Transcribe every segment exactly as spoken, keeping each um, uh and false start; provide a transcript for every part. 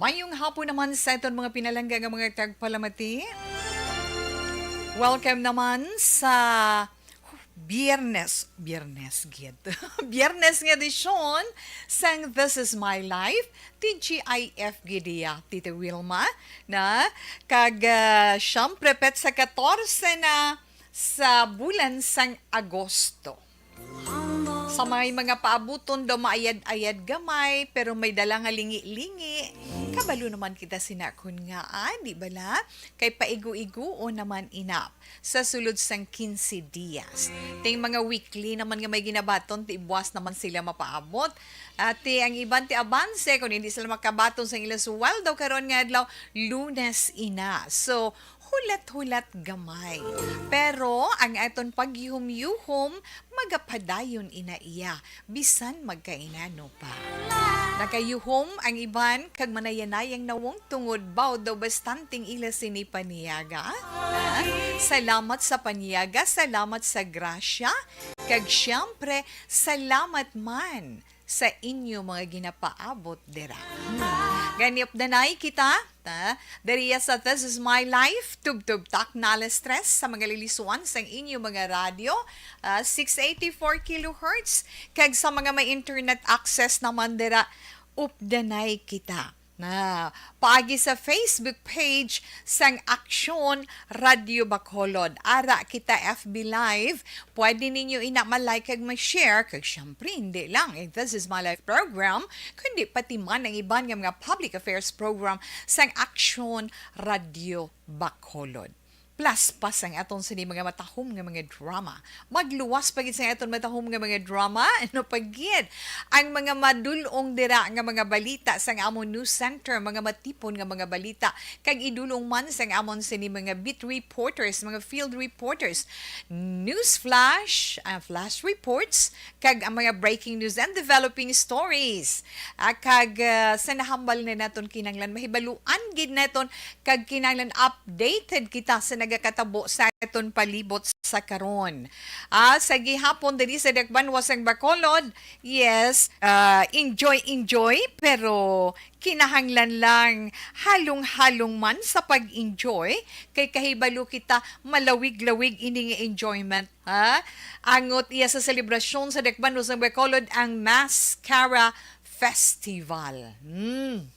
Mayong hapon naman sa aton mga pinalangga nga mga tagpalamati. Welcome naman sa Biyernes, Biyernes gid. Biyernes nga edisyon sang This Is My Life, T G I F gid iya, Tita Wilma, na kag, ah, siyempre, petsa katorse na sa bulan sang Agosto. Sa may mga paabuton daw maayad-ayad gamay, pero may dala nga lingi-lingi. Kabalo naman kita sina kun nga, ah, di bala? Kay paigo-igoon naman ina sa sulod sang quince dias. Ting mga weekly naman nga may ginabaton, ti buwas naman sila mapaabot. Ati ang iban ti abanse, kung hindi sila makabaton sang ilang suweldo karon nga adlaw, Lunes ina. So, hulat-hulat gamay. Pero ang aton pagyuhom-yuhom, magapadayon ina iya, bisan magkainano pa. Nakayuhom ang iban kag manayanayang nawong tungod baw daw bastanting ila sini paniyaga. Ha? Salamat sa paniyaga, salamat sa grasya, kag siyempre, salamat man sa inyo mga ginapaabot dira. Hmm. Gani, updanay kita, ta, diriya sa This Is My Life, tubtob takna alas tres sa mga lilisuan sang inyo mga radyo, ah, six eighty-four kilohertz, kag sa mga may internet access naman dira, updanay kita. Na, paagi sa Facebook page sang Aksyon Radyo Bacolod. Ara kita F B Live. Pwede ninyo ina ma-like kag ma-share, kag syempre, hindi lang ang This Is My Life program, kundi pati man ang iban nga mga public affairs program sang Aksyon Radyo Bacolod. Plus pa sang aton sini mga matahom nga mga drama. Magluwas pa gid sang aton matahom nga mga drama, ano pa gid ang mga madul-ong dira nga mga balita sang amon news center, mga matipon nga mga balita, kag idulong man sang amon sini mga beat reporters, mga field reporters, news flash, ah, flash reports, kag ang mga breaking news and developing stories. Ah, kag, ah, sa nahambal na naton kinahanglan mahibaluan gid naton kag kinahanglan updated kita sa nagakatabo sa aton palibot sa karon. Ah, sa gihapon diri sa Dakbanuas sang Bacolod, yes, ah, enjoy, enjoy, pero kinahanglan lang halong-halong man sa pag-enjoy, kay kahibalo kita malawig-lawig ini nga enjoyment, ha? Angot iya sa selebrasyon sa Dakbanuas sang Bacolod ang Mascara Festival. Hmm.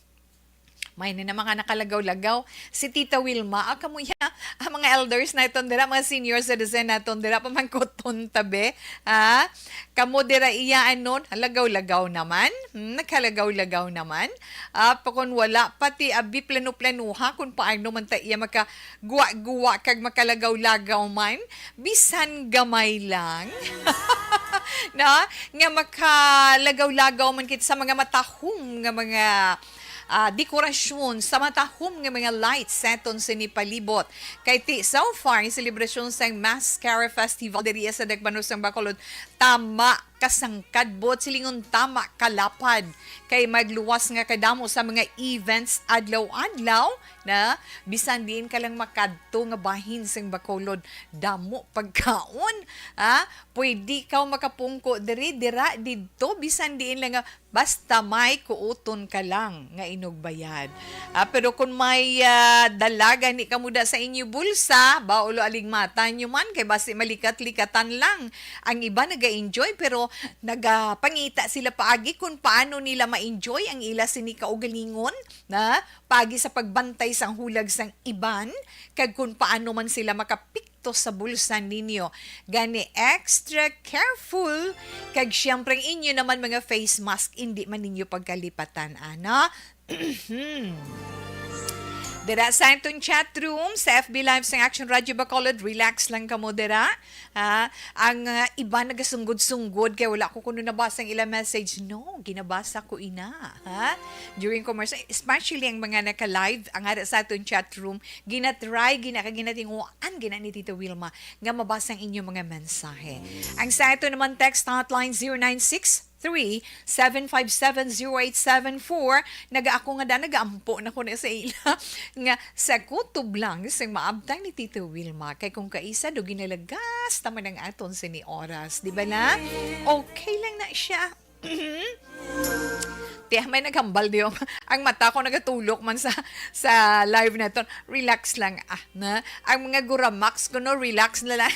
May na naman nga nakalagaw-lagaw si Tita Wilma. Ah, kamo ya, ang mga elders naton dira, mga senior citizen naton dira, pamangkuton tabi. Ah, kamo dira iya anon, halagaw-lagaw naman. Hmm, naghalagaw-lagaw naman. Ah, pa kun wala, pati abi plano-planuha kung paano man ta iya makaguwa-guwa kag makalagaw-lagaw man. Bisan gamay lang. No? Nga makalagaw-lagaw man kita sa mga matahom nga mga ah, dekorasyon sa matahom nga mga lights sa aton sini palibot. Kay ti, so far, ang selebrasyon sang Mascara Festival diri sa Dakbanuas sang Bacolod, tama kasangkadbot, silingon tama kalapad. Kay magluwas nga kadamo sa mga events adlaw-adlaw na bisan diin ka lang makadto nga bahin sang Bacolod, damo pagkaon, ha? Pwede ka makapungko diri, dira, didto, bisan diin lang nga basta may kuuton ka lang nga inugbayad. Ah, pero kung may, ah, dala gani kamo da sa inyo bulsa, ba, ulo aligmatan nyo man, kay basi malikat-likatan lang. Ang iba naga-enjoy, pero nagapangita sila paagi kung paano nila ma-enjoy ang ila sini kaugalingon, na paagi sa pagbantay sang hulag sang iban, kag kung paano man sila makapikto sa bulsa ninyo. Gani, extra careful, kag siyempre, ang inyo naman mga face mask, indi man ninyo pagkalipatan, ano? Dira sa aton chat room, sa F B Live sang Action Radio Bacolod, relax lang kamo dira. Ha? Ang, ah, iba nagasunggod-sunggod kay wala ko kuno nabasa ang ilang message. No, ginabasa ko ina, ha? During commercial, especially ang mga naka-live, ang ara sa aton chat room, ginatry, gina-, ginatinguan, gina ni Tita Wilma nga mabasa ang inyong mga mensahe. Ang sa ato naman text hotline, zero nine six three, seven five seven, zero eight seven four. Naga ako nga da, nagaampo na ko na sa ila nga sa kutob lang sing maabtan ni Tita Wilma. Kay kung kaisa do ginalagas naman ang aton sini oras, di ba na? Okay lang na siya. Tiyan, may naghambal diyo. Ang mata ko nagatulok man sa sa live naton. Relax lang, ah, na. Ang mga guramax ko, no, relax na lang,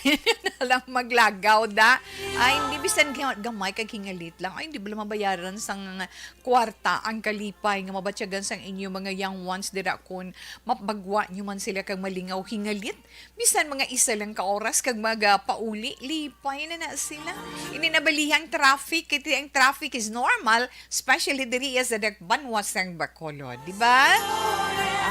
na lang maglagaw da. Ay, hindi, bisan ga-, gamay kag hingalit lang. Ay, hindi bala mabayaran sang kwarta ang kalipay nga mabatyagan sang inyo mga young ones dira, kun mabagwa nyo man sila kag malingaw hingalit. Bisan mga isa lang ka oras kag magapauli, lipay na na sila. Ini nabalihang traffic, kay ang traffic is normal, especially diri sa dakbanwa sang Bacolod, di ba?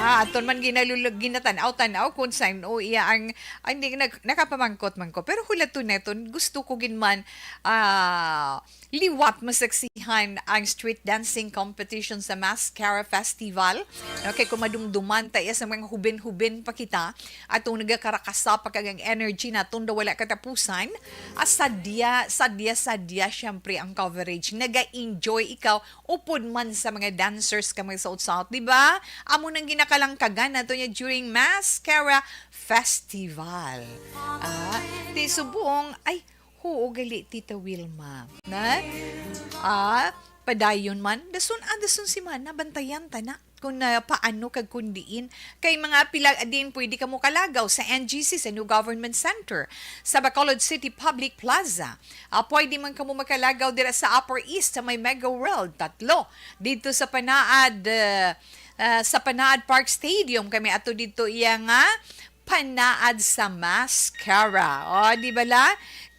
Ah, aton man ginalulog, ginatanaw-tanaw kung saan o iya ang, ay, hindi, nag-, nakapamangkot man ko. Pero hulaton naton, gusto ko gid man, ah, liwat masaksihan ang street dancing competition sa Mascara Festival. Okay, kung madumduman ta iya sa mga hubin-hubin pa kita, atong nagakarakasa pa kag ang energy naton daw wala katapusan. Ah, sadya, sadya, sadya, syempre, ang coverage. Naga-enjoy ikaw, upod man sa mga dancers ka, mga saot-saot, di ba? Amo nang ginakalangkagan nato niya during Mascara Festival. Ah, di subong, ay, oo, gali, Tita Wilma. Na? Ah, padayon man, dason, ah, dason si Mana, bantayan ta na kung, ah, paano kag kung diin. Kay mga pila din pwede kamo kalagaw sa N G C, sa New Government Center, sa Bacolod City Public Plaza. Ah, pwede man kamo makalagaw dira sa Upper East, sa may Mega World, tatlo. Dito sa Panaad, ah, ah, sa Panaad Park Stadium, kami ato dito iya nga Panaad sa Mascara. O, di bala?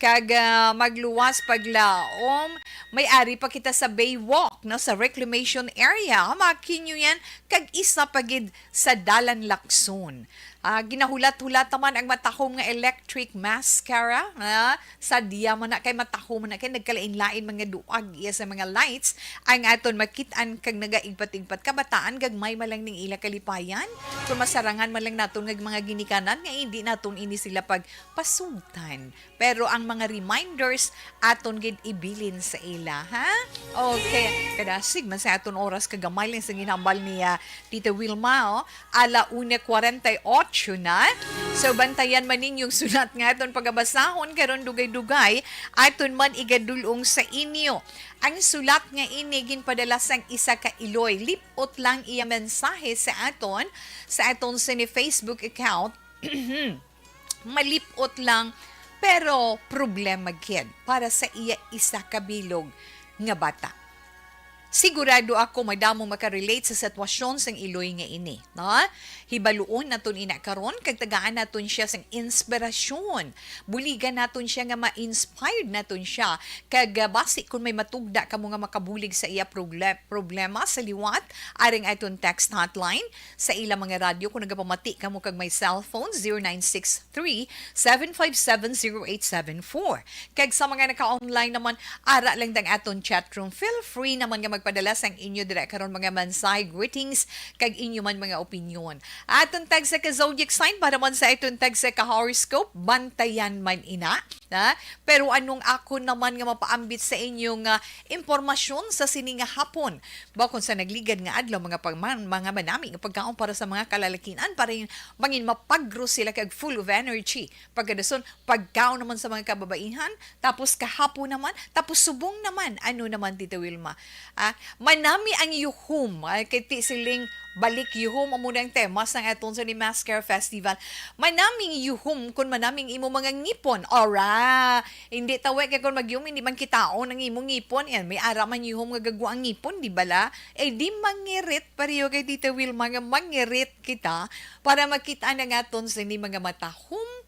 Kag, ah, magluwas paglaom, may ari pa kita sa Bay Walk, no, sa reclamation area. Hamakin nyo yan, kag isa pa gid sa Dalan Lacson. Ah, ginahulat-hulat naman ang matahom nga electric mascara, ah, sadya man na kay matahom man na kay nagkalain-lain mga duag iya sa mga lights ang aton makit-an kag nagaigpat-igpat. Kabataan, gagmay man lang ning ila kalipayan. Kung masarangan man lang naton nga mga ginikanan nga hindi naton ini sila pagpasugtan. Pero ang mga reminders aton gid ibilin sa ila, ha? Okay. Kadasig man sa aton oras, kagamay lang sa ginhambal ni, ah, Tita Wilma, oh. Ala una kwarenta y ocho na. So, bantayan man ninyong sulat nga aton pagabasahon karon, dugay-dugay aton man igadulong sa inyo. Ang sulat nga ini ginpadala sang isa ka Iloy. Lip-ot lang iya mensahe sa aton, sa aton sini Facebook account. Malip-ot lang, pero problema gid para sa iya isa ka bilog nga bata. Sigurado ako madamo makarelate sa sitwasyon sang Iloy nga ini, no? Hibaluon naton ina karon kag tagaan naton siya sang inspirasyon. Buligan naton siya nga ma-inspired naton siya. Kag, ah, basi kung may matugda kamo nga makabulig sa iya proble-, problema sa liwat, aring aton text hotline, sa ilang mga radyo kung nagapamati kamo kag may cellphone, zero nine six three, seven five seven, zero eight seven four. Kag sa mga naka-online naman, ara lang dang aton chat room. Feel free naman nga magpadala sang inyo dira karon mga mensahe, greetings, kag inyo man mga opinyon. Aton tag sa ka zodiac sign para man sa aton tag sa ka horoscope, bantayan man ina. Na? Pero anong ako naman nga mapaambit sa inyo nga impormasyon sa sini nga hapon? Bakon sa nagligad nga adlaw, mga pagman, mga manami nga pagkaon para sa mga kalalakinan, para yung mangin mapagro sila kag full of energy. Pagkadason, pagkaon naman sa mga kababaihan, tapos kahapon naman, tapos subong naman, ano naman, Tita Wilma? Ah, manami ang yuhum, ah, kay ti siling balik yuhum, amo na ang tema sang aton sa ni Mascara Festival. Manaming yuhum kun manaming imo mga ngipon. Ora, hindi tawe kay kun magyum, hindi man kitaon ang imo ngipon. Yan, may ara man yuhum nga gagwa ang ngipon, di bala? Eh, di mangirit, pareho kay Tita Wilma, nga mangirit kita para makita na nga aton sa ni mga matahom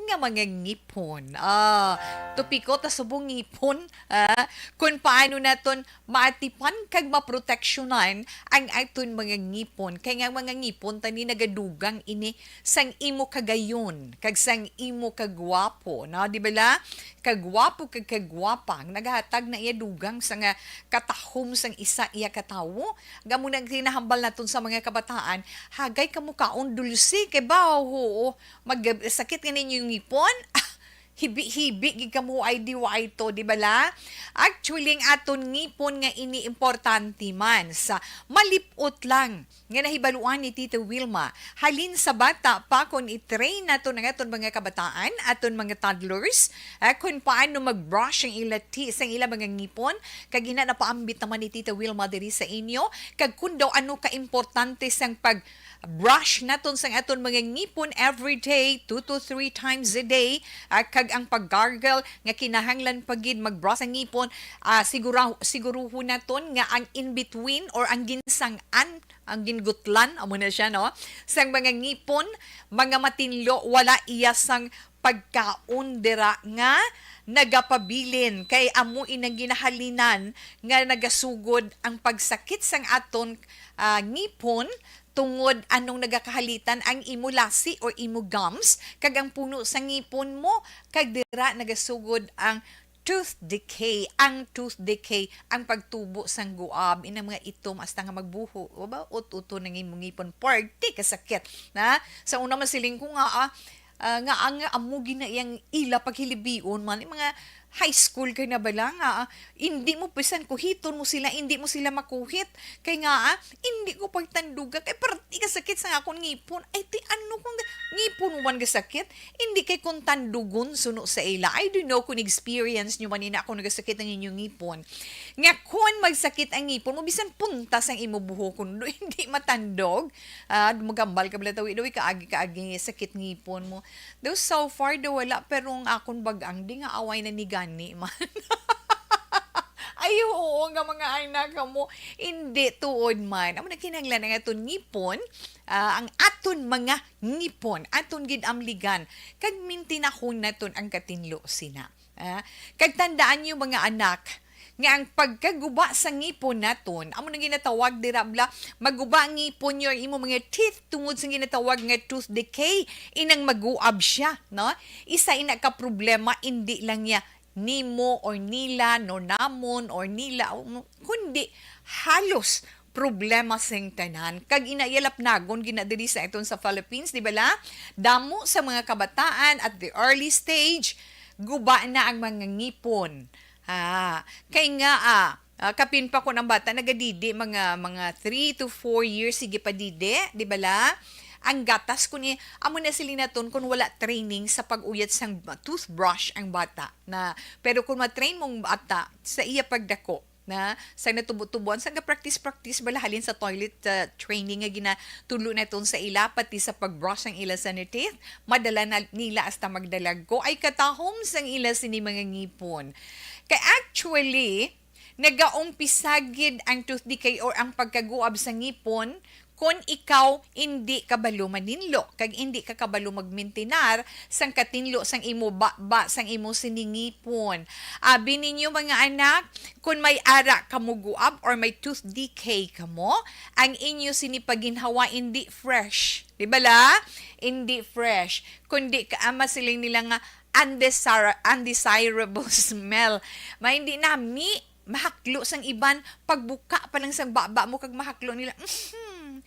nga mga ngipon. Ah, topiko ta subong ngipon, ah, kung paano naton maatipan kag maproteksyonan ang aton mga ngipon. Kay nga mga ngipon tani nagadugang ini sang imo kagayon kag sang imo kagwapo, no? Di ba la? Kagwapo kag kagwapa ang nagahatag na iya dugang sa nga katahom sang isa iya katawo. Gamo nang ginahambal naton sa mga kabataan, hagay kamo kaon dulce kay ba, oo, mag-, sakit nga ninyo yung ngipon. hibi-hibi gid kamo ay diway to, di bala? Actually, ang aton ngipon nga ini importante man sa malip-ot lang nga nahibaluan ni Tita Wilma. Halin sa bata pa, kung i-train naton ang aton mga kabataan, aton mga toddlers, ah, kung paano mag-brush ang ila ti-, sa ila mga ngipon, kag ina napaambit naman ni Tita Wilma diri sa inyo, kag kung daw ano ka importante sang pag brush naton sang aton mga ngipon every day, two to three times a day, ah, kag ang pag-gargle nga kinahanglan pa gid mag-brush ang ngipon, ah, sigura-, siguruhon naton nga ang in between or ang ginsang-an, ang gingutlan, amo na siya, no? Sang mga ngipon, mga matinlo, wala iya sang pagkaon dira nga nagapabilin, kay amo inang ginahalinan nga nagasugod ang pagsakit sang aton, ah, ngipon tungod anong nagakahalitan ang imo lasi or imo gums kag ang puno sa ngipon mo, kag dira nagasugod ang tooth decay. Ang tooth decay, ang pagtubo sang guab, inang mga itom hasta nga magbuho. O ba, ut-uto nang imong ngipon, parte kasakit, na? Sa una, masiling ko nga, ah, ah, nga ang amo gina iyang ila paghilibion man, yung mga high school ka na bala nga, ah, hindi mo bisan kuhiton mo sila, hindi mo sila makuhit. Kay nga, ah, hindi ko pagtanduga, kay parte kasakit sa akon ngipon. Ay, ti ano kung ga-, ngipon mo man gasakit? Hindi kay kung tandugon suno sa ila. I don't know kung experience nyo man ina kung nagasakit ang inyong ngipon. Nga kung magsakit ang ngipon mo, bisan puntas ang imo buhok, kung hindi matandog, ah, magambal ka bala tawi-tawi, kaagi-kaagi sakit ngipon mo. Though so far, daw wala, pero ang akon bag-ang, di nga away na ni gani man. Ay, oo, nga mga anak mo. Hindi, tuod man. Amo na kinahanglan ang aton ngipon, ah, ang aton mga ngipon, aton gid amligan, kag mintinahon naton ang katinlo sina. Ah, kag tandaan niyo, mga anak, nga ang pagkaguba sa ngipon naton, amo nang ginatawag dira bala, maguba ang ngipon niyo, ang imo mga teeth, tungod sa ginatawag nga tooth decay, inang maguab siya, no? Isa ina ka problema, indi lang niya nimo or nila, no, namon or nila, kundi halos problema sing tanan. Kag ina iya lapnagon gina diri sa aton sa Philippines, di bala? Damo sa mga kabataan at the early stage, guba na ang mga ngipon. Ah, kay nga, ah, ah, kapin pa kun ang bata nagadidi, mga, mga three to four years, sige pa didi, di bala? Ang gatas kun i-, amo na sila naton kun wala training sa pag-uyat sang toothbrush ang bata. Na, pero kung ma-train mong bata sa iya pagdako, na sa natubo-tubuan, sa ga-practice-practice bala halin sa toilet, uh, training nga ginatulo naton sa ila, pati sa pag-brush ang ila sa teeth, madala na nila hasta magdalagko. Ay, katahom sang ila sini mga ngipon. Kay actually, nagaumpisa gid ang tooth decay or ang pagkaguab sa ngipon kon ikaw indi kabalo maninlo, kag indi ka kabalo magmintinar sang katinlo sang imo baba, sang imo sini ngipon. Abi ninyo, mga anak, kon may ara kamo guab or may tooth decay kamo, ang inyo sini paginhawa indi fresh. Di bala? Indi fresh. Kundi ka, ah, masiling nila nga undesir-, undesirable smell. May hindi nami mahaklo sang iban, pagbuka pa lang sang baba mo kag mahaklo nila. Mhm.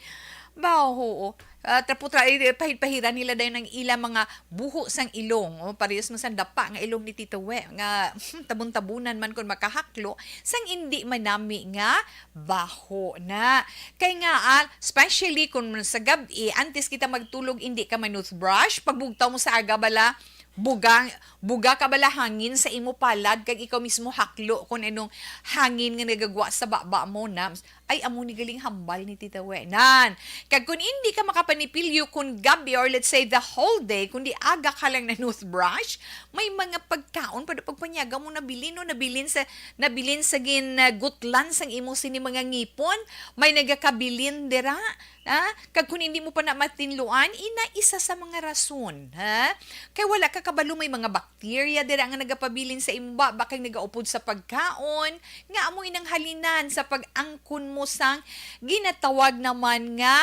Baho, oh. Ah, trapo-tra-, eh, pahid-pahiran nila dayon ang ila mga buho sang ilong. Oh, parehas man sang dapa nga ilong ni Tito We, nga, hmm, tabon-tabunan man kon makahaklo, sang indi manami nga baho na. Kay nga, ah, especially kung sa gab-i, antes kita magtulog, indi ka manoothbrush, pagbugtaw mo sa aga bala, buga, buga ka bala hangin sa imo palad, kag ikaw mismo haklo kung anong hangin nga nagagwa sa baba mo na, ay, amo ni galing hambal ni Tita We. Nan, kag kung hindi ka makapanipilyo kung gabi or let's say the whole day, kundi aga ka lang na toothbrush, may mga pagkaon pa daw pagpanyaga mo nabilin, no? Nabilin sa, nabilin sa gin, uh, gutlan sang imo sini mga ngipon, may nagakabilin dira. Ha? Kag kung hindi mo pa na matinluan, ina isa sa mga rason, ha? Kay wala ka kabalo, may mga bakterya dira nga nagapabilin sa imo baba kag nagaupod sa pagkaon, nga amo inang halinan sa pag-angkon mo sang ginatawag naman nga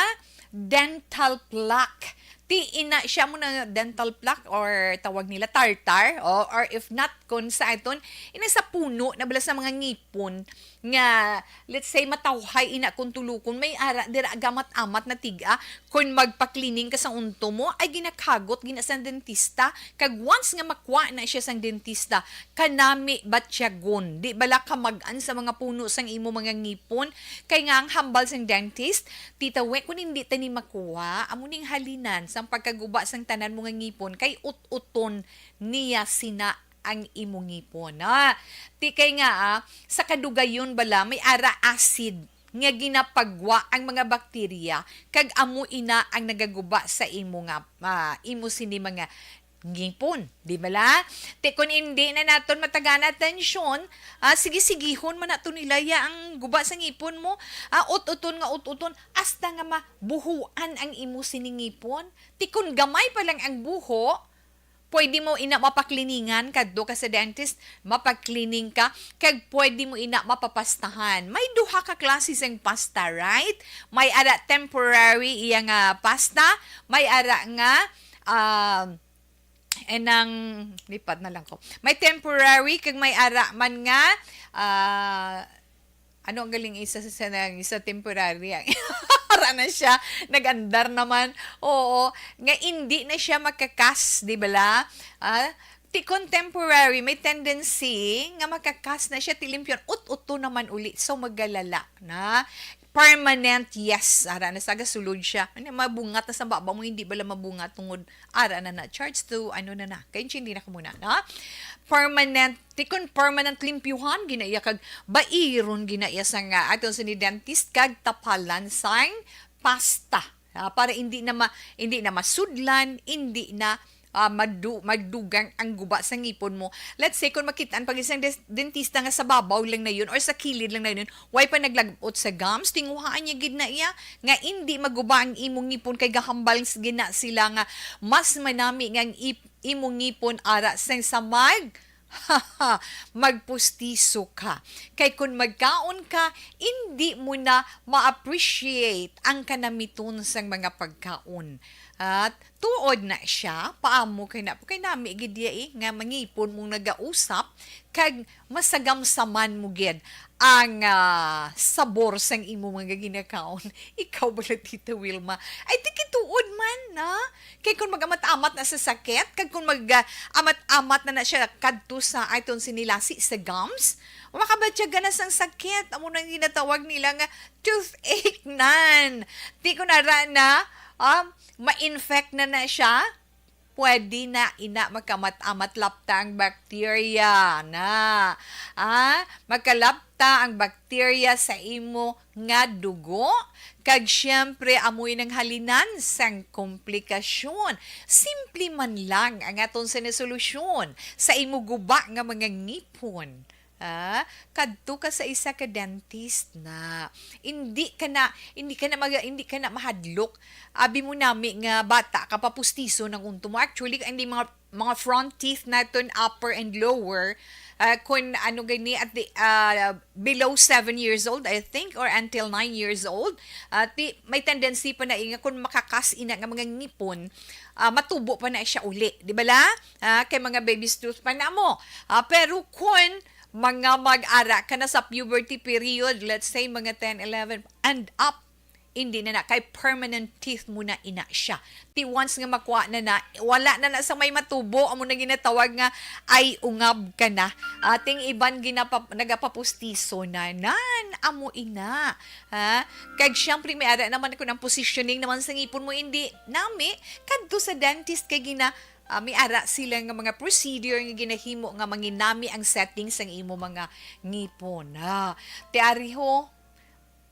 dental plaque. Ti ina siya mo na dental plaque or tawag nila tartar, o, or if not, kon sa aton, ina sa puno na bala sa mga ngipon nga, let's say, matawhay ina kung tulukon, may ara, dira gamat-amat na tiga, kon magpa-cleaning ka sa unto mo, ay ginakagot, gina sang dentista, kag once nga makwa na siya sang dentista, kanami batyagon, di bala kamag-an sa mga puno sang imo mga ngipon, kay nga ang hambal sang dentist, titawe, kung hindi ta ni makuha, amo ning halinan sang pagkaguba sang tanan mo nga ngipon, kay ut-uton niya sina ang imo ngipon. Ah, ti kay nga, ah, sa kadugayon bala, may ara acid nga ginapagwa ang mga bakterya, kag amo ina ang nagaguba sa imo nga, ah, imo sini mga ngipon, di bala? Ti kon hindi na naton matagaan atensyon, ah, sige-sigihon man nato nila ya ang guba sa ngipon mo, ah, ut-uton nga ut-uton, hasta nga mabuhuan ang imo sini ngipon. Ti kon gamay pa lang ang buho, pwede mo ina mapakliningan, kadto ka sa dentist, mapaklining ka, kag pwede mo ina mapapastahan. May duha ka klase sang pasta, right? May ara temporary iya nga pasta, may ara nga, ah, enang, lipat na lang ko. May temporary, kag may ara man nga, ah, ano ang galing isa sa, sa, isa temporary? Ara na siya, nag-andar naman. Oo, nga hindi na siya makakas, di bala? Ah, ti kon temporary, may tendency nga makakas na siya, ti limpyon, ut-uto naman uli. So, magalala na. Permanent, yes. Ara na sa gasulod siya. Ano, mabungat na sa baba mo, hindi bala mabungat tungod ara na na. Charge to, ano na na. Kay hindi na ka muna, no? Permanent, ti kon permanent limpyuhan, ginaiya kag bairon ginaiya sang, ah, aton sa ni dentist kag tapalan sang pasta. Ah, para hindi na ma-, hindi na masudlan, hindi na, ah, madu-, magdugang ang guba sa ngipon mo. Let's say, kung makitaan pag isang des-, dentista nga sa babaw lang na yun or sa kilid lang na yun, way pa naglabot sa gums, tinguhaan niya gid na iya nga hindi maguba ang imong ngipon kay gahambal s-, gina sila nga mas manami nga ang ip-, imong ngipon ara sang sa mag magpustiso ka. Kay kun magkaon ka, indi mo na ma-appreciate ang kanamiton sang mga pagkaon. At tuod na siya, paamo kay na, kay nami gid iya eh, nga mangipon mong nagausap, kag masagamsaman mo gid ang, ah, sabor sang imo mga ginakaon. Ikaw bala, Tita Wilma? Ay, ti kay tuod man, na? Kay kung mag-amat-amat na sa sakit, kag kung mag, ah, amat-amat na na siya kadto sa aton sinilasi sa gums, makabatyagan na sang sakit. Amo nang ginatawag nila nga toothache nan. Ti kung ara na, ah, ma-infect na na siya, pwede na ina makamat-amat lapta ang bacteria na. Ah, makalapta ang bacteria sa imo nga dugo, kag siyempre amoy nang halinan sang komplikasyon. Simple man lang ang aton sini solusyon sa imo guba nga mga ngipon. Ah, kadto ka sa isa ka dentist na. Hindi ka na, hindi ka na mag-, hindi ka na mahadlok. Abi mo nami nga bata ka pa, pustiso nang unto mo. Actually, hindi, mga, mga front teeth naton, upper and lower, ah, kun ano gani, at the, ah, below seven years old, I think, or until nine years old, ah, ti-, may tendency pa na nga kun makakas ina nga mga ngipon, ah, matubo pa na siya uli, di bala? Ah, kay mga baby's tooth pa na mo. Ah, pero kun mga mag-ara ka na sa puberty period, let's say mga ten, eleven and up, hindi na na, kay permanent teeth mo na ina siya. Ti once nga makuha na na, wala na na sa may matubo, amo na ginatawag nga ay ungab ka na. Ating iban ginapa-, nagapapustiso na, nan, amo ina. Ha? Kag siyempre, may ara naman kung ang positioning naman sa ngipon mo, hindi nami, kadto sa dentist kay gina-, ah, may ara sila nga mga procedure nga ginahimo nga manginami ang setting sang imo mga ngipon. Ah, ti ari ho,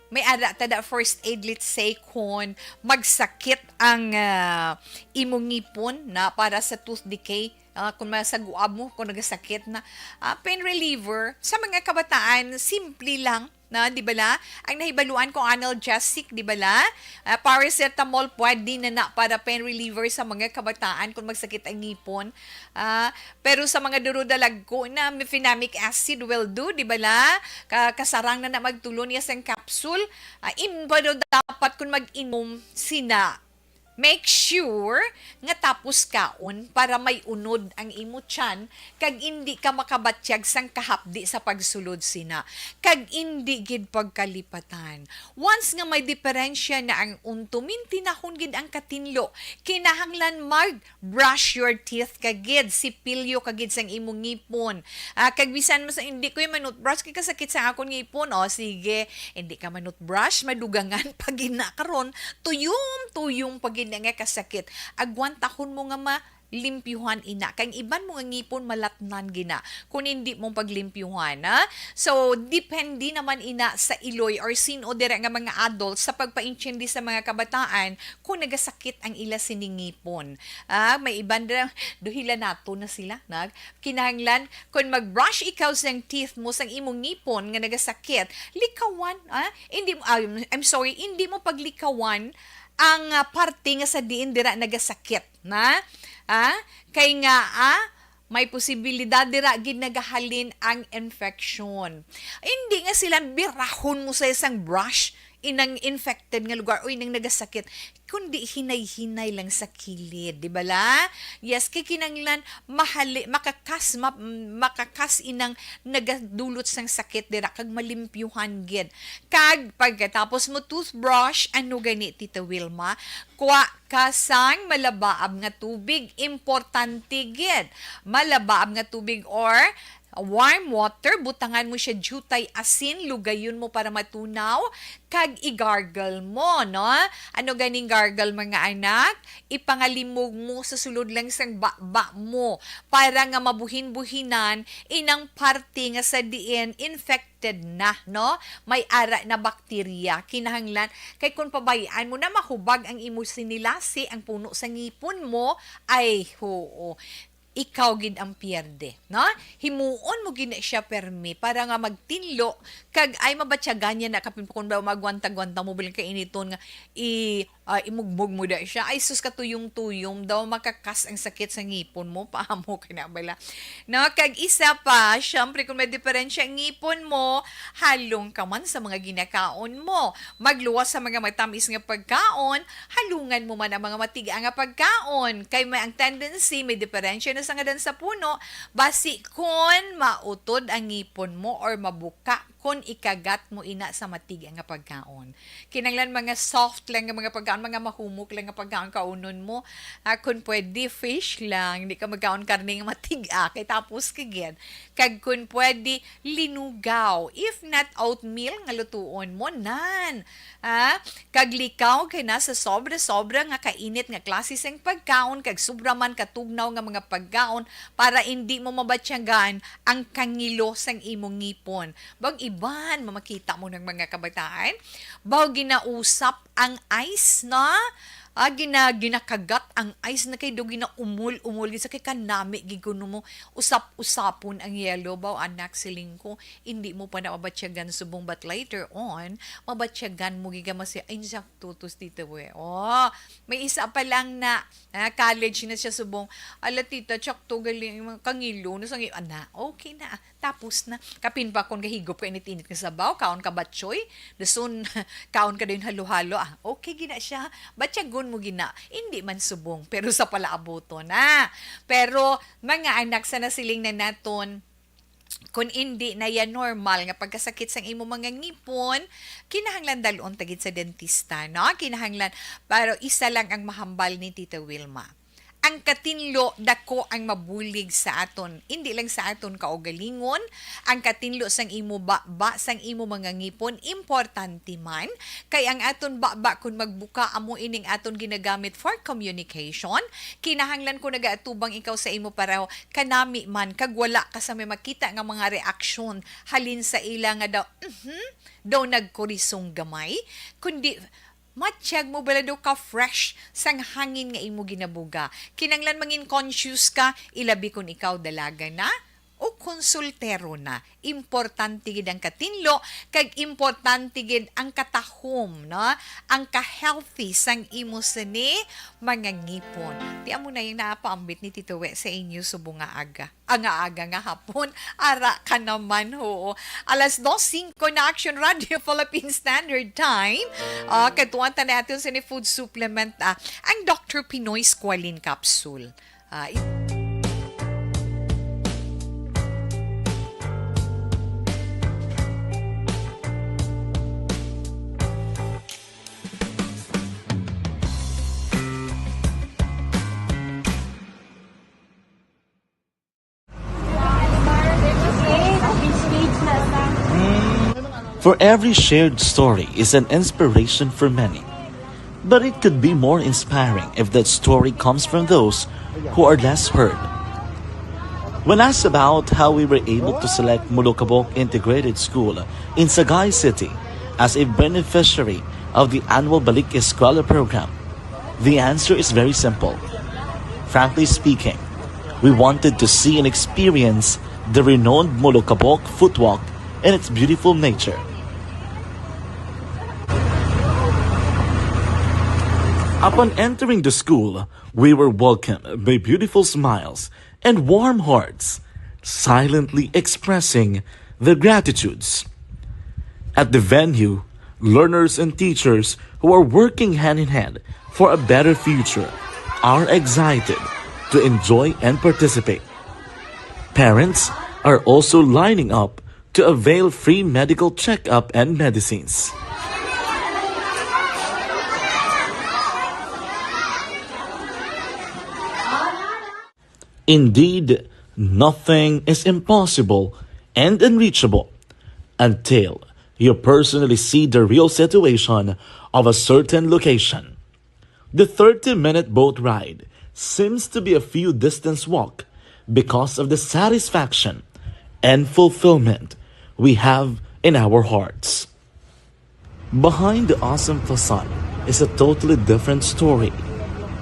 may ara ta da first aid, let's say, kung magsakit ang, ah, imo ngipon na para sa tooth decay, ah, kung masaguab mo, kung nagasakit na, ah, pain reliever. Sa mga kabataan, simple lang na, di bala? Ang nahibaluan ko, analgesic, di bala? Ah, paracetamol, pwede na na para pain reliever sa mga kabataan kung magsakit ang ngipon. Ah, pero sa mga durudalagko na, mefenamic acid will do, di bala? Ka-, kasarang na na magtulo niya sang capsule. Ah, imo daw dapat kung mag-inom sina Make sure nga tapos kaon para may unod ang imo tiyan kag indi ka makabatyag sang kahapdi sa pagsulod sina, kag indi gid pagkalipatan. Once nga may diferensya na ang unto, mintinahon gid ang katinlo. Kinahanglan mag brush your teeth ka gid, sipilyo ka gid sang imong ngipon. Ah, kag bisan mo sa, "Hindi ko man-toothbrush kay kasakit sa akon ngipon." O, sige, hindi ka man-toothbrush, madugangan pa gid na karon, tuyom-tuyom pa gid na nga kasakit. Agwantahon mo nga malimpyuhan ina. Kay ang iban mo nga ngipon malatnan gid na kung hindi mo paglimpyuhan, ha? So, depende naman ina sa iloy or sin-o dira nga mga adults sa pagpaintindi sa mga kabataan kung nagasakit ang ila sini ngipon. Ah, may iban dira, duhila nato na sila, nag kinahanglan, kung mag-brush ikaw sang teeth mo, sang imong ngipon nga nagasakit, likawan, ah, hindi mo, ah, I'm sorry, hindi mo paglikawan ang, ah, parte nga sa diin dira nagasakit, na? Ah, kay nga, ah, may posibilidad dira gid nagahalin ang infection. Hindi nga sila birahon mo sa isang brush inang infected nga lugar o inang nagasakit, kundi hinay-hinay lang sa kilid, di ba la? Yes, kay kinanglan mahali, makakas, ma, makakas inang nagadulot sang sakit dira kag malimpyuhan gid. Kag pagkatapos mo toothbrush, ano gani, Tita Wilma? Kuha ka sang malabaab nga tubig, importante gid. Malabaab nga tubig or warm water, butangan mo siya diutay asin, lugayon mo para matunaw, kag i-gargle mo, no? Ano ganing gargle, mga anak? Ipangalimog mo sa sulod lang sang baba mo para nga mabuhin-buhinan inang parte nga sa diin infected na, no? May ara na bakterya. Kinahanglan, kay kung pabayaan mo na, mahubag ang imo sinilasi, ang puno sa ngipon mo, ay, hoo, ikaw gid ang pierde, no? Himuon mo gid na siya permi para nga magtinlo, kag ay mabatyagan niya na, kapin pa kung daw magwanta-gwanta mo, bilang kainiton nga i-, ah, imugmog mo da siya. Ay, sus, katuyom-tuyom daw, makakas ang sakit sa ngipon mo, paamo ka na bala. No? Kag isa pa, syempre, kung may diferensya ang ngipon mo, halong ka man sa mga ginakaon mo. Magluwas sa mga matamis nga pagkaon, halungan mo man ang mga matiga nga pagkaon. Kay may ang tendency, may diferensya na sa ngadan sa puno, basi kon mautod ang ngipon mo or mabuka kon ikagat mo ina sa matiga nga pagkaon. Kinanglan mga soft lang nga mga pagkaon, mga mahumok lang nga pagkaon kaunon mo. Ah, kung pwede, fish lang. Hindi ka magkaon karne nga matiga, kay tapos ka gid. Kag kung pwede, linugaw. If not, oatmeal nga lutuon mo, nan. Ah, kag likaw kay na sa sobra-sobra nga kainit nga klase sang pagkaon kag sobra man katugnaw nga mga pagkaon para indi mo mabatyagan ang kangilo sang imong ngipon. Bag iban, mamakita mo ng mga kabataan, baw ginausap ang ice na, ah, gina-, ginakagat ang ice na kay do ginaumol-umol gid sa kay kanami gid kuno mo usap-usapon ang yelo. Baw, anak, siling ko, hindi mo pa na mabatyagan subong, but later on, mabatyagan mo gid ka masi-, ay, insakto to si Tita we. Oh, may isa pa lang na, ah, college na siya subong. Ala, tita, tsakto galing yung mga kangilo na sa ngi-, ana, okay na. Tapos na. Kapin pa kung gahigop ka init-init nga sabaw, kaon ka batchoy, dason kaon ka dayon halo-halo. Ah, okay gina siya. Batyagon mo gina. Hindi man subong, pero sa palaabuton na. Pero, mga anak, sa nasiling na naton, kung hindi na yan normal nga pagkasakit sang imo mga ngipon, kinahanglan dalon ta gid sa dentista, no? Kinahanglan, pero isa lang ang mahambal ni Tita Wilma. Ang katinlo, dako ang mabulig sa aton. Hindi lang sa aton kaugalingon, ang katinlo sang imo baba, sang imo mga ngipon, importante man. Kay ang aton baba, kung magbuka, amo ining aton ginagamit for communication. Kinahanglan kung nagaatubang ikaw sa imo pareho, kanami man, kag wala ka sa may makita nga mga reaksyon halin sa ila nga daw, mhm, daw nagkurisong gamay, kundi matyag mo bala daw ka fresh sang hangin nga imo ginabuga. Kinanglan mangin conscious ka, ilabi kun ikaw dalaga na, o konsultero na. Importante gid ang katinlo, kag importante gid ang katahom, no? Ang ka-healthy sang imo sini mga ngipon. Ti amo na yung napaambit ni Tito We sa inyo subong nga aga. Ang aga nga hapon, ara ka naman, ho. Alas dos singko na, Action Radio Philippine Standard Time. Ah, katuan ta natin sa ni food supplement, ah, ang Doctor Pinoy Squalene Capsule. Ah, i- For every shared story is an inspiration for many. But it could be more inspiring if that story comes from those who are less heard. When asked about how we were able to select Molokabok Integrated School in Sagay City as a beneficiary of the annual Balik Eskwela program, the answer is very simple. Frankly speaking, we wanted to see and experience the renowned Molokabok footwalk and its beautiful nature. Upon entering the school, we were welcomed by beautiful smiles and warm hearts, silently expressing their gratitudes. At the venue, learners and teachers who are working hand in hand for a better future are excited to enjoy and participate. Parents are also lining up to avail free medical checkup and medicines. Indeed, nothing is impossible and unreachable until you personally see the real situation of a certain location. The thirty-minute boat ride seems to be a few distance walk because of the satisfaction and fulfillment we have in our hearts. Behind the awesome facade is a totally different story.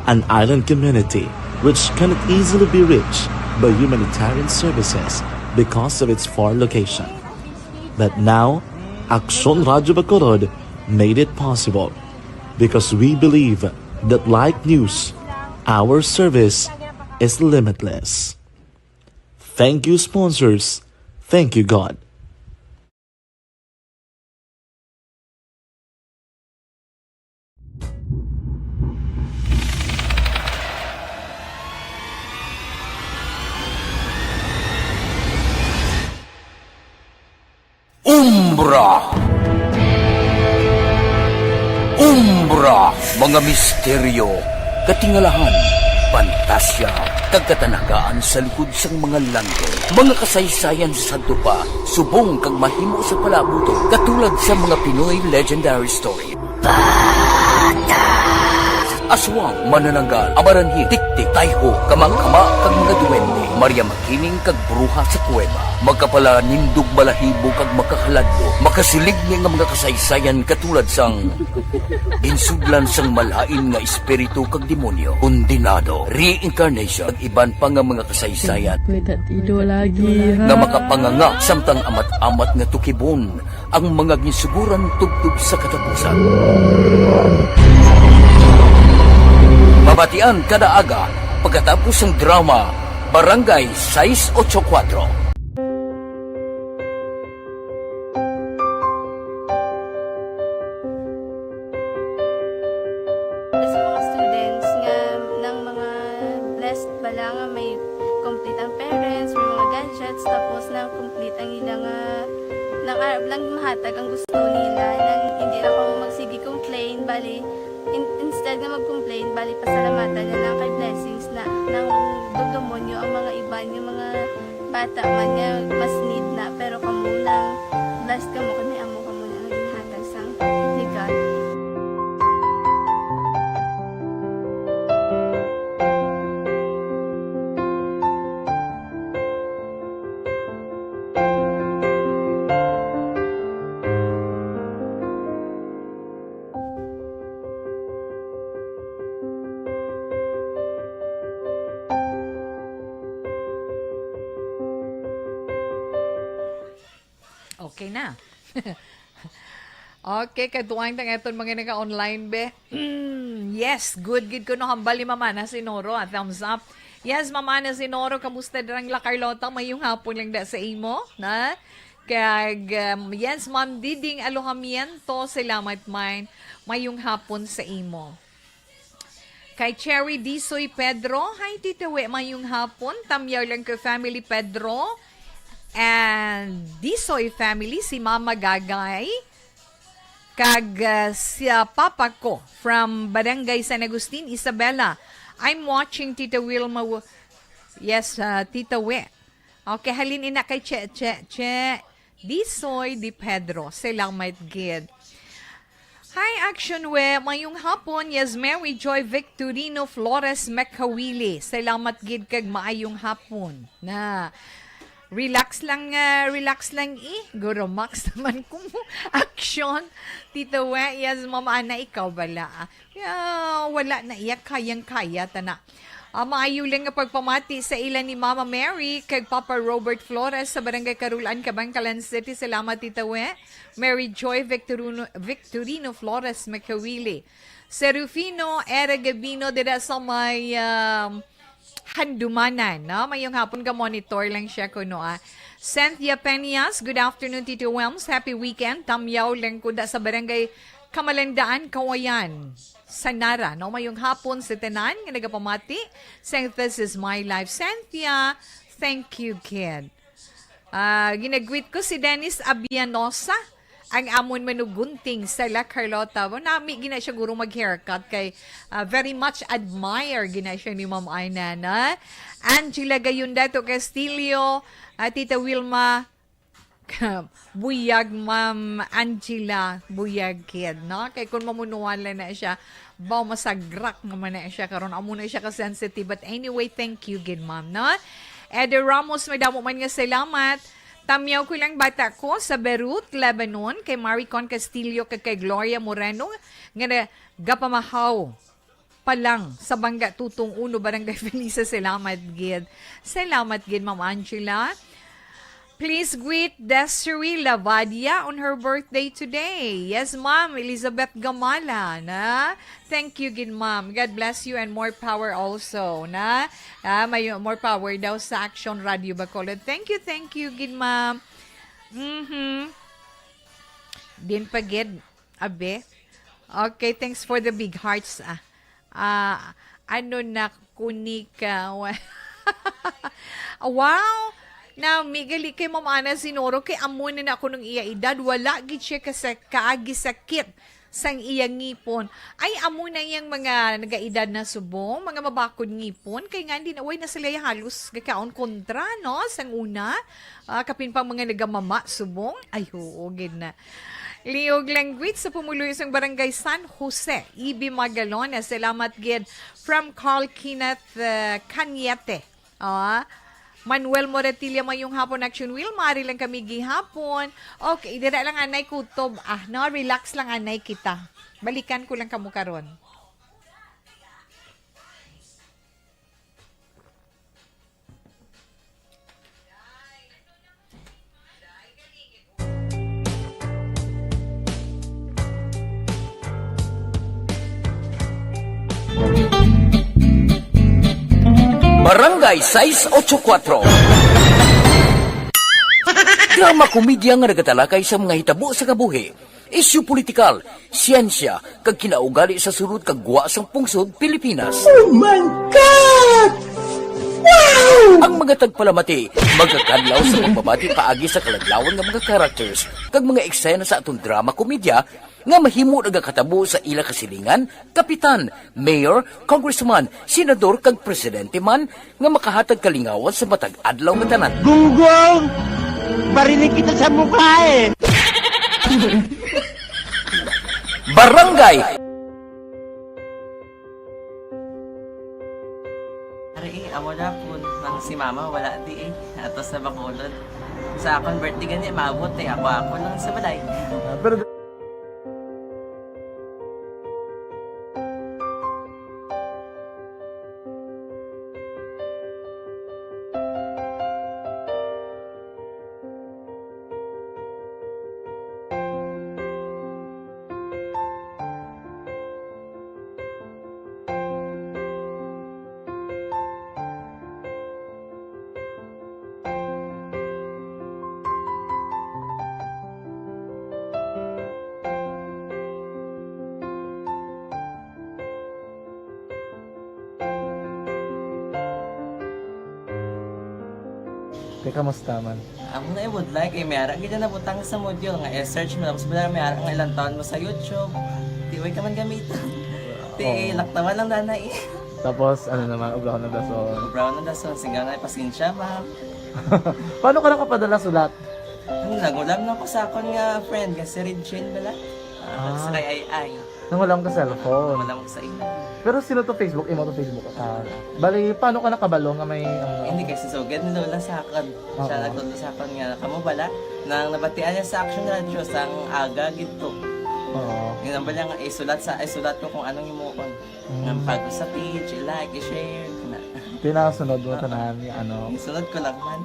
An island community which cannot easily be reached by humanitarian services because of its far location. But now, Aksyon Radyo Bacolod made it possible because we believe that like news, our service is limitless. Thank you, sponsors. Thank you, God. Umbra. Umbra, mga misteryo, katingalahan, pantasya, kag katanagaan sa likod sang mga langit. Mga kasaysayan sa sadto pa, subong kag mahimo sa palaabuton, katulad sa mga Pinoy legendary story. Aswang, manananggal, amaranhit, tiktik, tayho, kamangkama, kag mga duwende. Maria Makiling kag bruha sa kuweba. Makapalanindog balahibo kag makahaladlo. Makasiligni nga mga kasaysayan katulad sang ginsudlan sang malain nga espiritu kag demonyo, kondenado, reincarnation, kag iban pa nga mga kasaysayan May tatido lagi, ha? nga makapanganga samtang amat-amat nga tukibon ang mga ginsuguran tubtob sa katapusan. Mabatian kada aga pagkatapos sang drama Barangay sais ocho kuwatro. Sa mga students nga, nang mga blessed bala nga may complete ang parents, may mga gadgets, tapos nang complete ang ila nga, nang arab lang mahatag ang gusto nila, nang hindi na ko magsige complain, bali, in- instead nga mag-complain, bali pasalamatan na lang kay blessings na, nang dugdumon nyo ang mga iban, yung mga bata man nga mas need na, pero kamo lang, blessed kamo kay may amo kamo na nga ginhatag sang ni God. Okay na. Okay, kaduang tang aton mga naka-online, be. Yes, good gid kuno hambal ni Mama na Sinoro, ah. Thumbs up. Yes, Mama na Sinoro, kamusta dirang La Carlota? Mayong hapon lang da sa imo, na? Kag, um, yes, Ma'am Diding Alojamiento, salamat man. Mayong hapon sa imo. Kay Cherry Disoy Pedro, "Hi, Tita We, mayong hapon. Tamyaw lang ko family Pedro and Disoy family, si Mama Gagay, kag, uh, si, uh, Papa ko from Barangay San Agustin, Isabela. I'm watching Tita Wilma." W-, yes, uh, Tita We. Okay, halin ina kay Che, Che, Che. Disoy Di Pedro. Salamat gid. Hi, Action We. Mayong hapon. Yes, Mary Joy Victorino Flores Mekawili. Salamat gid kag maayong hapon. Na, relax lang, ah, relax lang, eh. Guro Max naman kung action. Tito We, yes, Mama Ana, ikaw bala, ah. Ya, wala na iya, kayang-kaya ta na. Ah, maayo lang nga pagpamati sa ila ni Mama Mary kag Papa Robert Flores sa Barangay Carulan, Kabankalan City. Salamat, Tita We. Mary Joy Victorino, Victorino Flores Makawili. Serufino Era Gabino dira sa may, um, Handumanan, no? Mayong hapon ka, monitor lang siya kuno, ah. Cynthia Peñas, "Good afternoon, Tito Wilms. Happy weekend. Tamyaw lang kuda sa Barangay Kamalandaan, Kawayan." Sa Nara, no? Mayong hapon sa tanan nga nagapamati. Saying, "This is my life." Cynthia, thank you, kid. Ah, ginagwit ko si Dennis Abianosa, ang amon manugunting sa La Carlota. Wa, nami gina siya guro mag-haircut kay, ah, very much admire gina siya ni Ma'am Ana, na? Angela Gayunda to Castillo, ah, Tita Wilma, buyag, Ma'am Angela, buyag kid, no? Kay kung mamunuan lang na siya, baw masagrak naman na siya karon. Amo na siya ka-sensitive. But anyway, thank you gid, ma'am, no? Eder Ramos, madamo man nga salamat. Tamyaw ko lang bata ko sa Beirut, Lebanon, kay Maricon Castillo kag kay Gloria Moreno nga nagapamahaw pa lang sa Bangga Tutong Uno, Barangay Felisa. Salamat gid. Salamat gid, Ma'am Angela. Please greet Desiree Lavadia on her birthday today. Yes, Ma'am Elizabeth Gamala, na? Thank you gid, Ma'am. God bless you and more power also, na? Ah, may more power daw sa Action Radio Bacolod. Thank you, thank you gid, Ma'am. Mhm. Din pa gid, abe. Okay, thanks for the big hearts, ah. Ah, ano na, kunika? Wow! Nami gali kay Ma'am Ana Sinoro, kay amo na na kuno ang iya edad, wala gid siya kasa-, kaagi sakit sang iya ngipon. Ay, amo na yang mga nagaedad na subong, mga mabakod ngipon, kay nga hindi na, way na sila halos gakaon kontra, no, sang una. Ah, kapin pang mga nagamama subong. Ay, oo, gid na. Liog langgwit sa pumuluyo sang Barangay San Jose, Ibi Magalona. Salamat gid from Carl Kenneth, uh, Cañete. Ah, Manuel Moratilla, mayong hapon, Action Wheel. Maaari lang kami gihapon. Okay, dira lang anay kutob. Ah, no, relax lang anay kita. Balikan ko lang kamo karon. Barangay sais ocho kuatro. Drama komedya nga nagatalakay sa mga hitabo sa kabuhi, isyu politikal, siyensya, kag kinaugali sa sulod kag gwa sang pungsod Pilipinas. Oh my God! Wow! Ang mga tagpalamati magakadlaw sa pagpamati paagi sa kaladlawan nga mga characters kag mga eksena sa aton drama komedya nga mahimo nagakatabo sa ila kasilingan, kapitan, mayor, congressman, senador, kag presidente man nga makahatag kalingawan sa matag adlaw nga tanan. Gunggong! Barinig kita sa mukha eh! Barangay! Ari, eh, amo na po nang si mama, wala di eh. Ato sa Bacolod. Sa akon birthday gani, maabot eh. Ako, ako lang sa balay. Ah, pero Di, kamusta man? Ako na, I would like, eh, may ara gid na nabutang sa module nga i-search mo, tapos wala, may ara nga ilang taon mo sa YouTube. Di, way ka man gamitan. Di, Oo. Laktawan lang dana eh. Tapos, ano naman, ubra ko na dason. Brown na dason, singgaw na, pasensya, ma'am. Paano ka nakapadala sulat? Ano, nagulam na ko sa akon nga friend, nga si Regine bala. Ah, Ah. sa kay Ay Ay. Nangulam ka cellphone. Wala mo sa imo. Pero sino to Facebook? Imo to Facebook? Ah, bali, paano ka nakabalo nga may, ano? Hindi kasi sugad ni Lola sa akon. Siya Oo. nagtudlo sa akon nga, kamo bala, nang nabatian niya sa Action Radio, sang aga gid to. Oo. Yun ang bala nga, isulat sa, isulat ko kung anong himuon. Mm. Nga pag sa page, i-like, i-share, na. Tinasunod mo Oo. tanan nga ano. Isunod ko lang man.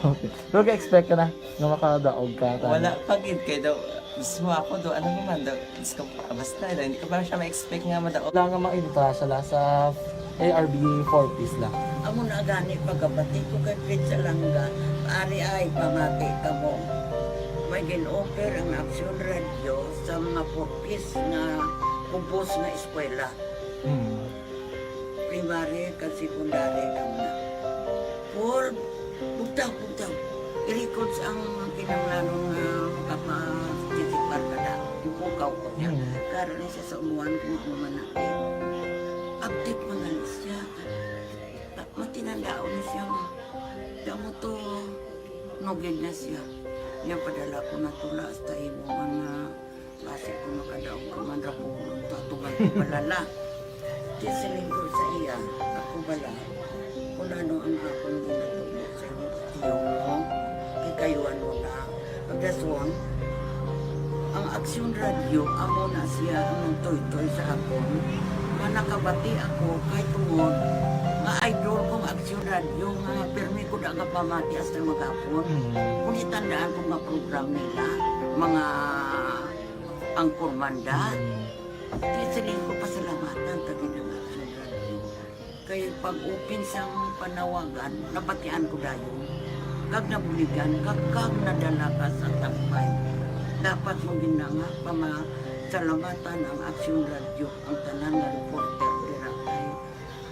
Okay. Pero ga-expect ka na nga makadaog ka, tanan? Wala pa gid kay daw, mismo ako do, ano naman daw, Diyos ko, basta, hindi ko pa siya ma-expect nga madaog. Wala nga makita siya la sa A R B forties la. Amo na gani pagkabati ko kay Fred Salanga, ari ay pamati kamo. May gin-offer ang Action Radio sa mga forties nga ubos nga eskwela. Hmm. Primary kag secondary daw na. Paul, bugtaw, bugtaw. I-records ang kinahanglanon nga makaparticipar ka na. Ipukaw ko niya. Hmm. Karon ni siya sa umuan kung ano man na. Update man gani siya. Matinandaon ni siya nga. Kamo to, nugid na siya. Niya padala ko na tula hasta imo man nga basi ko makadaog ka man ra ko, tatugan ko palala. Di siling ko sa iya, ako bala, kung ano ang akong ginatubo sa imo, tiyo mo, kay kayuan mo na. Pagdason, ang Action Radio, amo na siya ang nagtoytoy sa akon. Nga nakabati ako kay tungod nga idol kong Action Radio nga pirmi ko da nga pamati hasta maghapon. Hmm. Kung itandaan ko nga program nila, mga angkormanda, Hmm. di siling ko pasalamatan ta gid ang Action Radio. Kay pag-open sang panawagan, nabatian ko dayon. Kag nabuligan, kag, kag nadala ka sa tampay. Dapat mo gid na nga pamasalamatan ang Action Radio, ang tanan nga reporter dira kay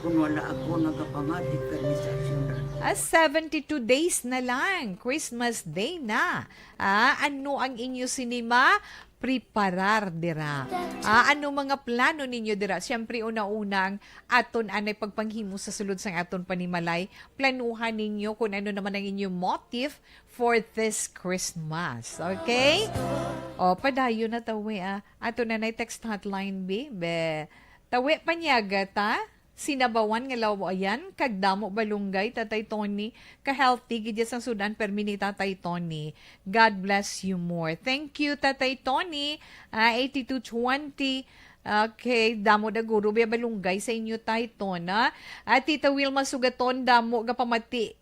kun wala ako nagapamati kay Miss Action Radio. Ah, seventy-two days na lang, Christmas Day na. Ah, ano ang inyo sinima preparar dira? Ah, ano mga plano ninyo dira? Siyempre, una-una ang aton anay pagpanghimo sa sulod sang aton panimalay. Planuhan ninyo kung ano naman ang inyong motive for this Christmas. Okay? O, padayon na tawi, ah. Ato na na text hotline, bi. Be, tawi panyaga ta. Sinabawan nga lawayan, kag damo balunggay, Tatay Tony. Ka-healthy gid ya sang sudan permi ni Tatay Tony. God bless you more. Thank you, Tatay Tony. Ah, eighty-two twenty. Okay, damo da guro biya balunggay sa inyo, Tay Ton, ah. At Tita Wilma Sugaton, damo gapamati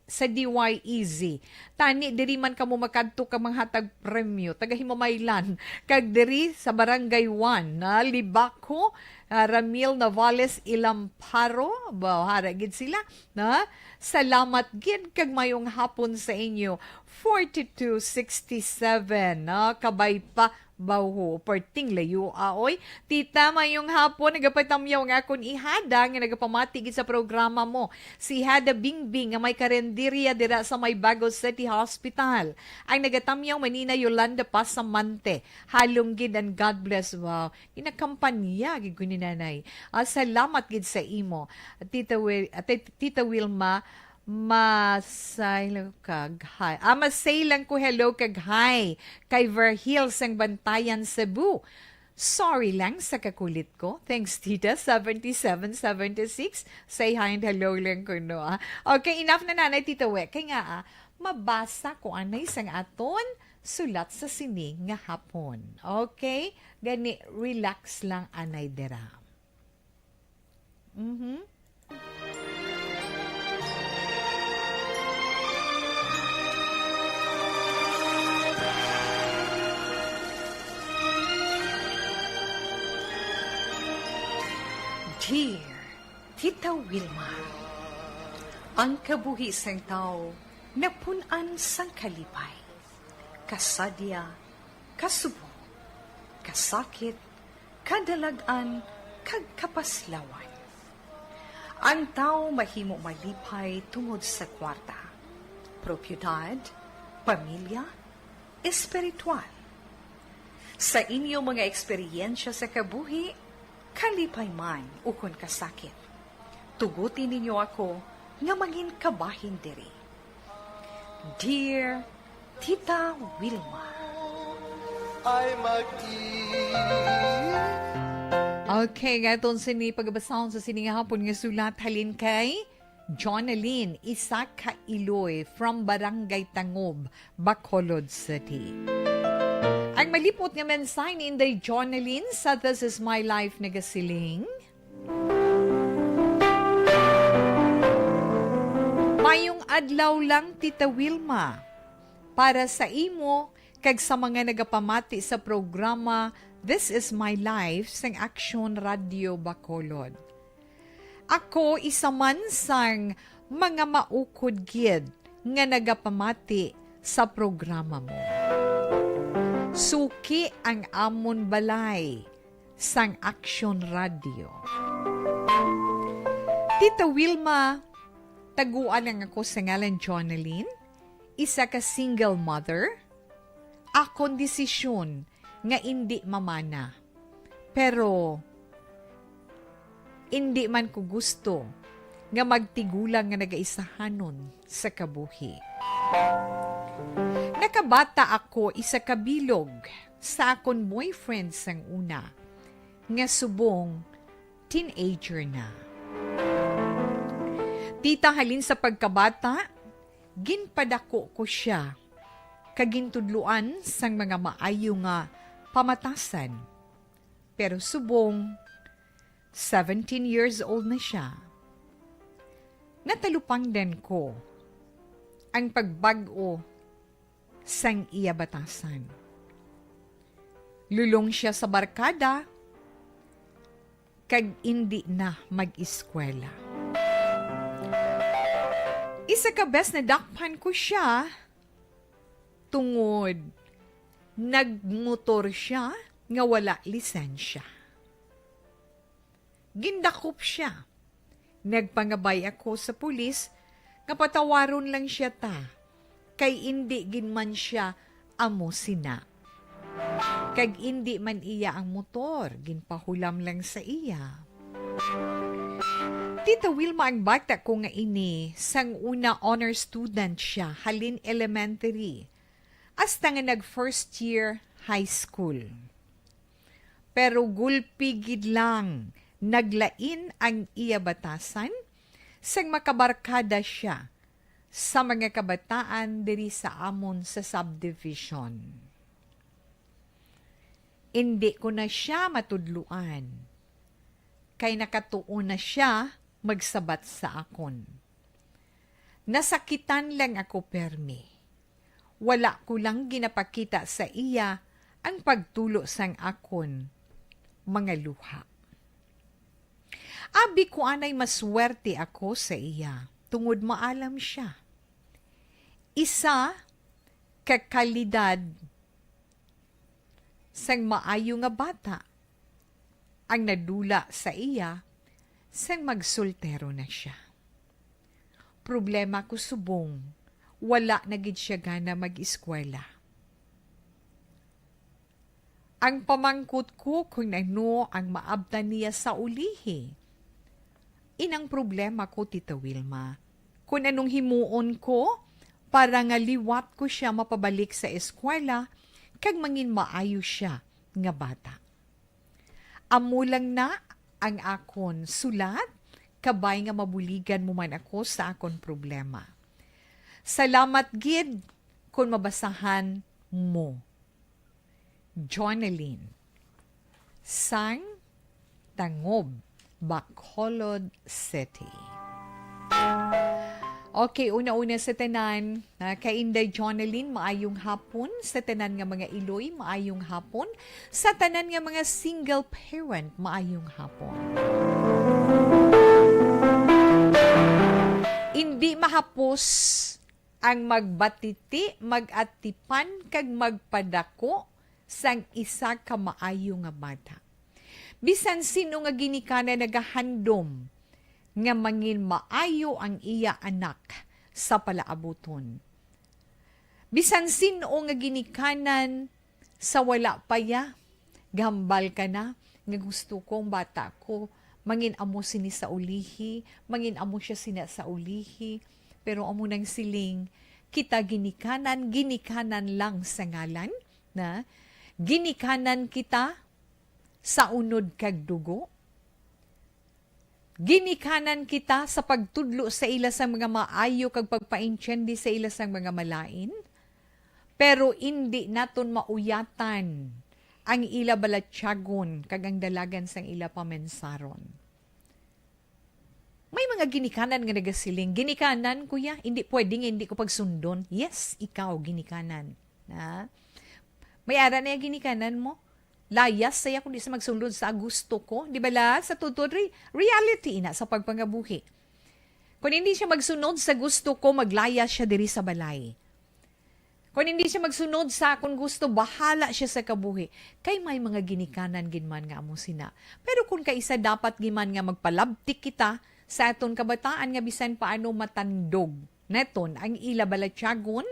sa D Y E Z. Tani, diri man kamo makadto ka manghatag premyo, taga Himamaylan, kag diri sa Barangay one, na Libaco, ah, Ramil Navales Ilamparo, ba, hara gid sila, na? Salamat gid kag mayong hapon sa inyo. Forty-two sixty-seven, na? Kabay pa, bawho, perting layo, ah, oy. Tita, mayong hapon, nagapatamyaw ang akon ihada nga nagapamati gid sa programa mo. Si Hada Bingbing nga may karinderya dira sa may Bago City Hospital. Ang nagatamyaw man ni na Yolanda Pasamante, halong gid and God bless. Wow, ginakampanya gid ko ni nanay. Ah, salamat gid sa imo, Tita, Wil, ah, Tit-, Tita Wilma. Masay lang kag hi. Ah, masay lang ko hello kag hi kay Verhil sang Bantayan, Cebu. Sorry lang sa kakulit ko. Thanks, Tita. Seventy-seven seventy-six. Say hi and hello lang ko, no, ah. Okay, enough na, Nanay Tita We. Kay nga, ah, mabasa ko anay sang aton sulat sa sini nga hapon. Okay? Gani, relax lang anay dira. Mhm. Dear Tita Wilma, ang kabuhi sang tawo napun-an sang kalipay, kasadya, kasubo, kasakit, kadalag-an, kag kapaslawan. Ang tawo mahimo malipay tungod sa kwarta. Propiedad, pamilya, espiritual. Sa inyo mga eksperyensya sa kabuhi, kalipay man ukon kasakit, tuguti ninyo ako nga mangin kabahin diri. Dear Tita Wilma. Ay mag-, Okay, nga aton sini pagabasahon sa sini nga hapon nga sulat halin kay Jonalyn, isa ka Iloy from Barangay Tangob, Bacolod City. Ang malipot nga mensahe ni Inday Jonalyn sa This Is My Life nagasiling, Mayong adlaw lang, Tita Wilma. Para sa imo kag sa mga nagapamati sa programa This Is My Life sang Action Radio Bacolod. Ako isa man sang mga maukod gid nga nagapamati sa programa mo. Suki ang amon balay sang Action Radio. Tita Wilma, taguan lang ako sa ngalan Jonalyn, isa ka single mother. Akon desisyon nga indi mamana. Pero indi man ko gusto nga magtigulang nga nagaisahanon sa kabuhi. Nakabata ako isa ka bilog sa akon boyfriend sang una, nga subong teenager na. Tita, halin sa pagkabata, ginpadako ko sia kag gintudloan sang mga maayo nga pamatasan. Pero subong seventeen years old na sia, natalupangdan ko ang pagbag-o sang iya batasan. Lulong sia sa barkada kag indi na mag-eskwela. Isa ka bes nadakpan ko sia tungod nagmotor sia nga wala lisensya. Gindakop sia. Nagpangabay ako sa pulis nga patawaron lang sia ta, kay indi gid man sia amo sina. Kag indi man iya ang motor, ginpahulam lang sa iya. Tita Wilma, ang bata ko nga ini, sang una honor student sia, halin elementary, hasta nga nag first year high school. Pero gulpi gid lang, naglain ang iya batasan sang makabarkada sia sa mga kabataan diri sa amon sa subdivision. Indi ko na sia matudloan, kay nakatuon na sia magsabat sa akon. Nasakitan lang ako permi. Wala ko lang ginapakita sa iya ang pagtulo sang akon mga luha. Abi ko anay maswerte ako sa iya, tungod maalam sia. Isa ka kalidad sang maayo nga bata ang nadula sa iya sang magsoltero na sia. Problema ko subong, wala na gid sia gana mag-eskwela. Ang pamangkot ko kung ano ang maabtan niya sa ulihi. Inang problema ko, Tita Wilma, kung anong himuon ko para nga liwat ko sia mapabalik sa eskwela kag mangin maayo sia nga bata. Amo lang na ang akon sulat, kabay nga mabuligan mo man ako sa akon problema. Salamat gid kon mabasahan mo. Jonalyn, sang Tangob, Bacolod City. Okay, una-una sa tanan, ah, kay Inday Jonalyn, maayong hapon. Sa tanan nga mga iloy, maayong hapon. Sa tanan nga mga single parent, maayong hapon. Indi mahapos ang magbatiti, mag-atipan, kag magpadako sang isa ka maayo nga bata. Bisan sin-o nga ginikanan nagahandom nga mangin maayo ang iya anak sa palaabuton. Bisan sin-o nga ginikanan sa wala pa ya, gahambal ka na nga gusto ko ang bata ko mangin-amo sini sa ulihi, mangin-amo siya sina sa ulihi. Pero amo nang siling, kita ginikanan, ginikanan lang sa ngalan, na ginikanan kita sa unod kag dugo. Ginikanan kita sa pagtudlo sa ila sang mga maayo kag pagpaintyendi sa ila sang mga malain, pero indi naton mauyatan ang ila balatyagon kag ang dalagan sang ila pamensaron. May mga ginikanan nga nagasiling, "Ginikanan, kuya, hindi pwede nga hindi ko pagsundon." Yes, ikaw, ginikanan. Ha? May ara na yung ginikanan mo? Layas saya kung di sa magsulod sa gusto ko. Di ba la? Sa tuod-tuod, re-, reality ina sa pagpangabuhi. Kung hindi siya magsunod sa gusto ko, maglayas siya diri sa balay. Kung hindi siya magsunod sa akon gusto, bahala siya sa kabuhi. Kay may mga ginikanan gid man nga amo sina. Pero kung kaisa, dapat gid man nga magpalabtik kita sa aton kabataan nga bisan paano matandog naton ang ila balatyagon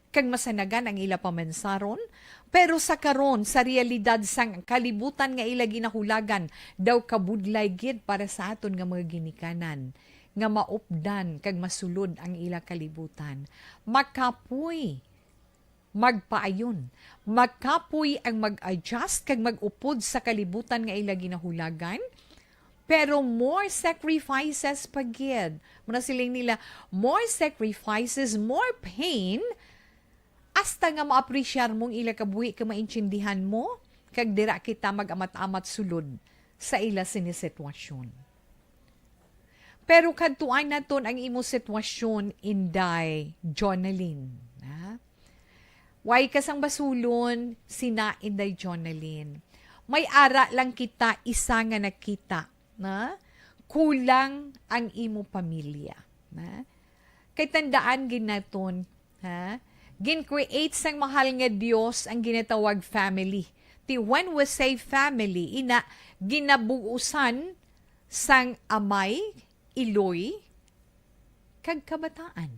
kag masanagan ang ila pamansaron. Pero sa karon, sa realidad sang kalibutan nga ila ginahulagan, daw kabudlay gid para sa aton nga mga ginikanan nga maupdan kag masulod ang ila kalibutan. Makapoy magpaayon. Makapoy ang mag-adjust kag mag-upod sa kalibutan nga ila ginahulagan, pero more sacrifices pa gid. Muna siling nila, more sacrifices, more pain, hasta nga maapresyar mo ang ila kabuhi kag maintindihan mo, kag dira kita mag-amat-amat sulod sa ila sini sitwasyon. Pero kadtuan naton ang imo sitwasyon, Inday Jonalyn, ha? Way ka sang basulon, sina Inday Jonalyn. May ara lang kita isa nga nakita, na kulang ang imo pamilya, na? Kay tandaan gid naton, ha? Gin-create sang mahal nga Dios ang ginatawag family. Ti when we say family, ina, ginabug-usan sang amay, iloy, kag kabataan.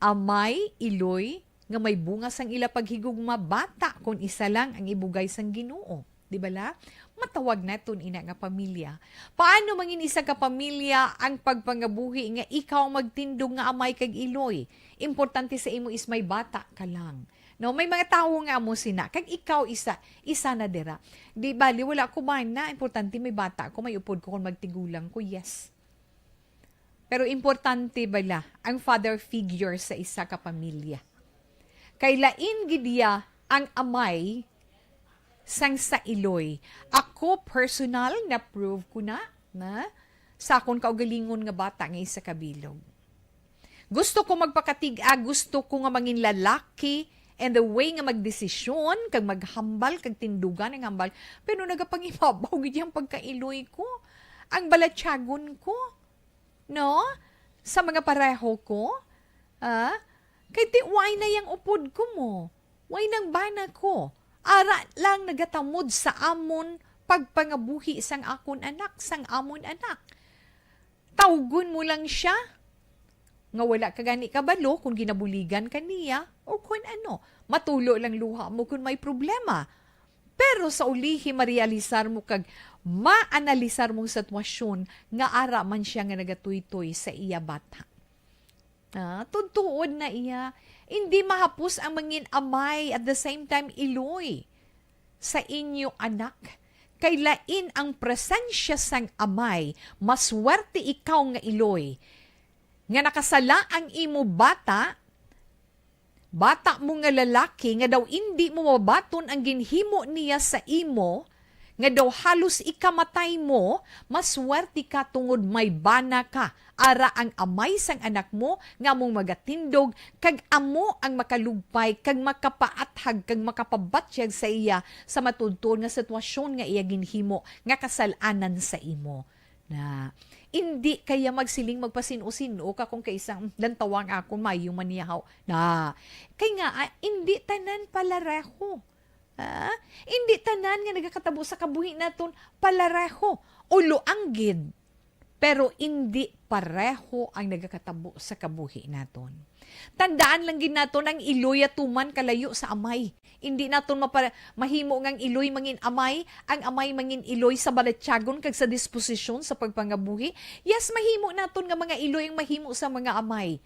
Amay, iloy, nga may bunga sang ila paghigugma, bata kon isa lang ang ibugay sang Ginoo. Di bala? Matawag naton ina nga pamilya. Paano mangin isa ka pamilya ang pagpangabuhi nga ikaw magtindog nga amay kag iloy? Importante sa imo is may bata ka lang. No, may mga tawo nga amo sina, kag ikaw isa, isa na dira. Di bali, wala ko bana, importante may bata ko, may upod ko kung magtigulang ko, yes. Pero importante bala ang father figure sa isa ka pamilya? Kay lain gid iya ang amay sang sa iloy. Ako personal, na-prove ko na, na sa akon kaugalingon nga bata nga isa ka bilog. Gusto ko magpakatig-a, gusto ko nga mangin lalaki, and the way nga magdesisyon, kag maghambal, kag tindugan ang hambal, pero nagapangibabaw gid yang pagkailoy ko, ang balatyagon ko, no? Sa mga pareho ko, ah? Kay ti way na yang upod ko mo, way nang bana ko. Ara lang nagatamod sa amon pagpangabuhi sang akon anak, sang amon anak. Tawgon mo lang siya nga wala ka gani kabalo kung ginabuligan ka niya o kung ano. Matulo lang luha mo kung may problema. Pero sa ulihi, marealisar mo kag maanalisar mong sitwasyon nga ara man siya nga nagatuytoy sa iya bata. Ah, tuntuod na iya. Hindi mahapos ang mangin amay at the same time iloy sa inyo anak. Kay lain ang presensya sang amay, maswerte ikaw nga iloy, nga nakasala ang imo bata, bata mo nga lalaki, nga daw indi mo mabaton ang ginhimo niya sa imo, nga daw halos ikamatay mo, maswerte ka tungod may bana ka. Ara ang amay sang anak mo nga among magatindog, kag amo ang makalugpay, kag makapaathag, kag makapabatyag sa iya sa matuodtuod nga sitwasyon nga iya ginhimo nga kasal-anan sa imo. Na, indi kaya magsiling magpasin-o-sin-o ka kung kaisang, "Hmm, lantawang ako, mayo man niya haw." Na, kay nga, ah, indi tanan palareho. Ah, indi tanan nga nagakatabo sa kabuhi naton palareho. Ulo anggid. Pero indi pareho ang nagakatabo sa kabuhi naton. Tandaan lang gid naton, ang iloy atuman kalayo sa amay. Indi naton mapa-, mahimo nga ang iloy mangin amay, ang amay mangin iloy sa balatyagon kag sa disposisyon sa pagpangabuhi. Yes, mahimo naton nga mga iloy ang mahimo sa mga amay.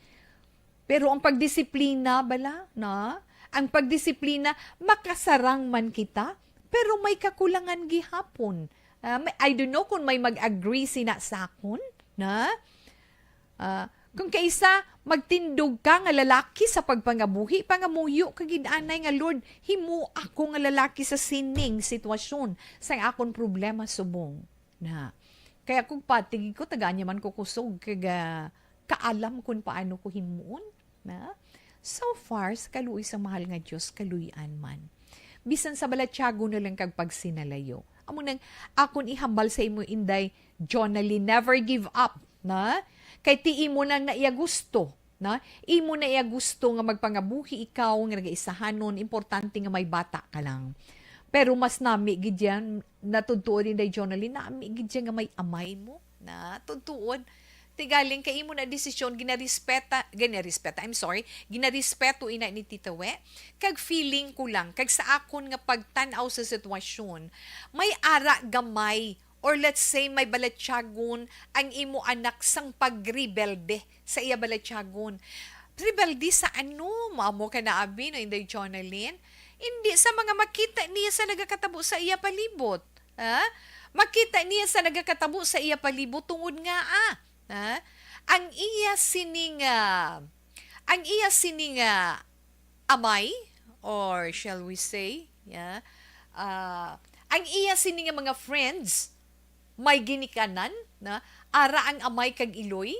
Pero ang pagdisiplina bala, na? Ang pagdisiplina, makasarang man kita, pero may kakulangan gihapon. Ah, may, I don't know kung may mag-agree sina sa akon, na? Ah, kung kaisa, magtindog ka nga lalaki sa pagpangabuhi, pangamuyo ka gid anay nga, "Lord, himo ako nga lalaki sa sining sitwasyon sa akon problema subong." Na. Kaya kung patig ko, tagaan niya man ko kusog, kag, ah, kaalam kung paano ko himuon. Na? So far, sa kaluoy sang mahal nga Dios, kaluy-an man. Bisan sa balatyagon na lang kag pagsinalayo. Amo nang akon ihambal sa imo, Inday Jonalyn, never give up, na? Kay ti imo nang na iya gusto, na? Imo na iya gusto nga magpangabuhi ikaw nga nagaisahanon, importante nga may bata ka lang. Pero mas nami gid yan, natudtuon, Inday Jonalyn, nami gid yan nga may amay mo, na? Tudtuon. Ti galing kay imo na desisyon, ginarespeta, ginarespeta, I'm sorry, ginarespeto ina ni Tita We. Kag feeling ko lang, kag sa akon nga pagtan-aw sa sitwasyon, may ara gamay, or let's say, may balatyagon ang imo anak sang pagrebelde sa iya balatyagon. Rebelde sa ano? Mao ka na abi, no, Inday Jonalyn? Hindi sa mga makita niya sa nagakatabo sa iya palibot. Ha? Makita niya sa nagakatabo sa iya palibot tungod nga, ah, ha? Ang iya sining, ah, ang iya sining, ah, amay, or shall we say, yeah, ah, ang iya sini nga mga friends, may ginikanan, na, ara ang amay kag iloy,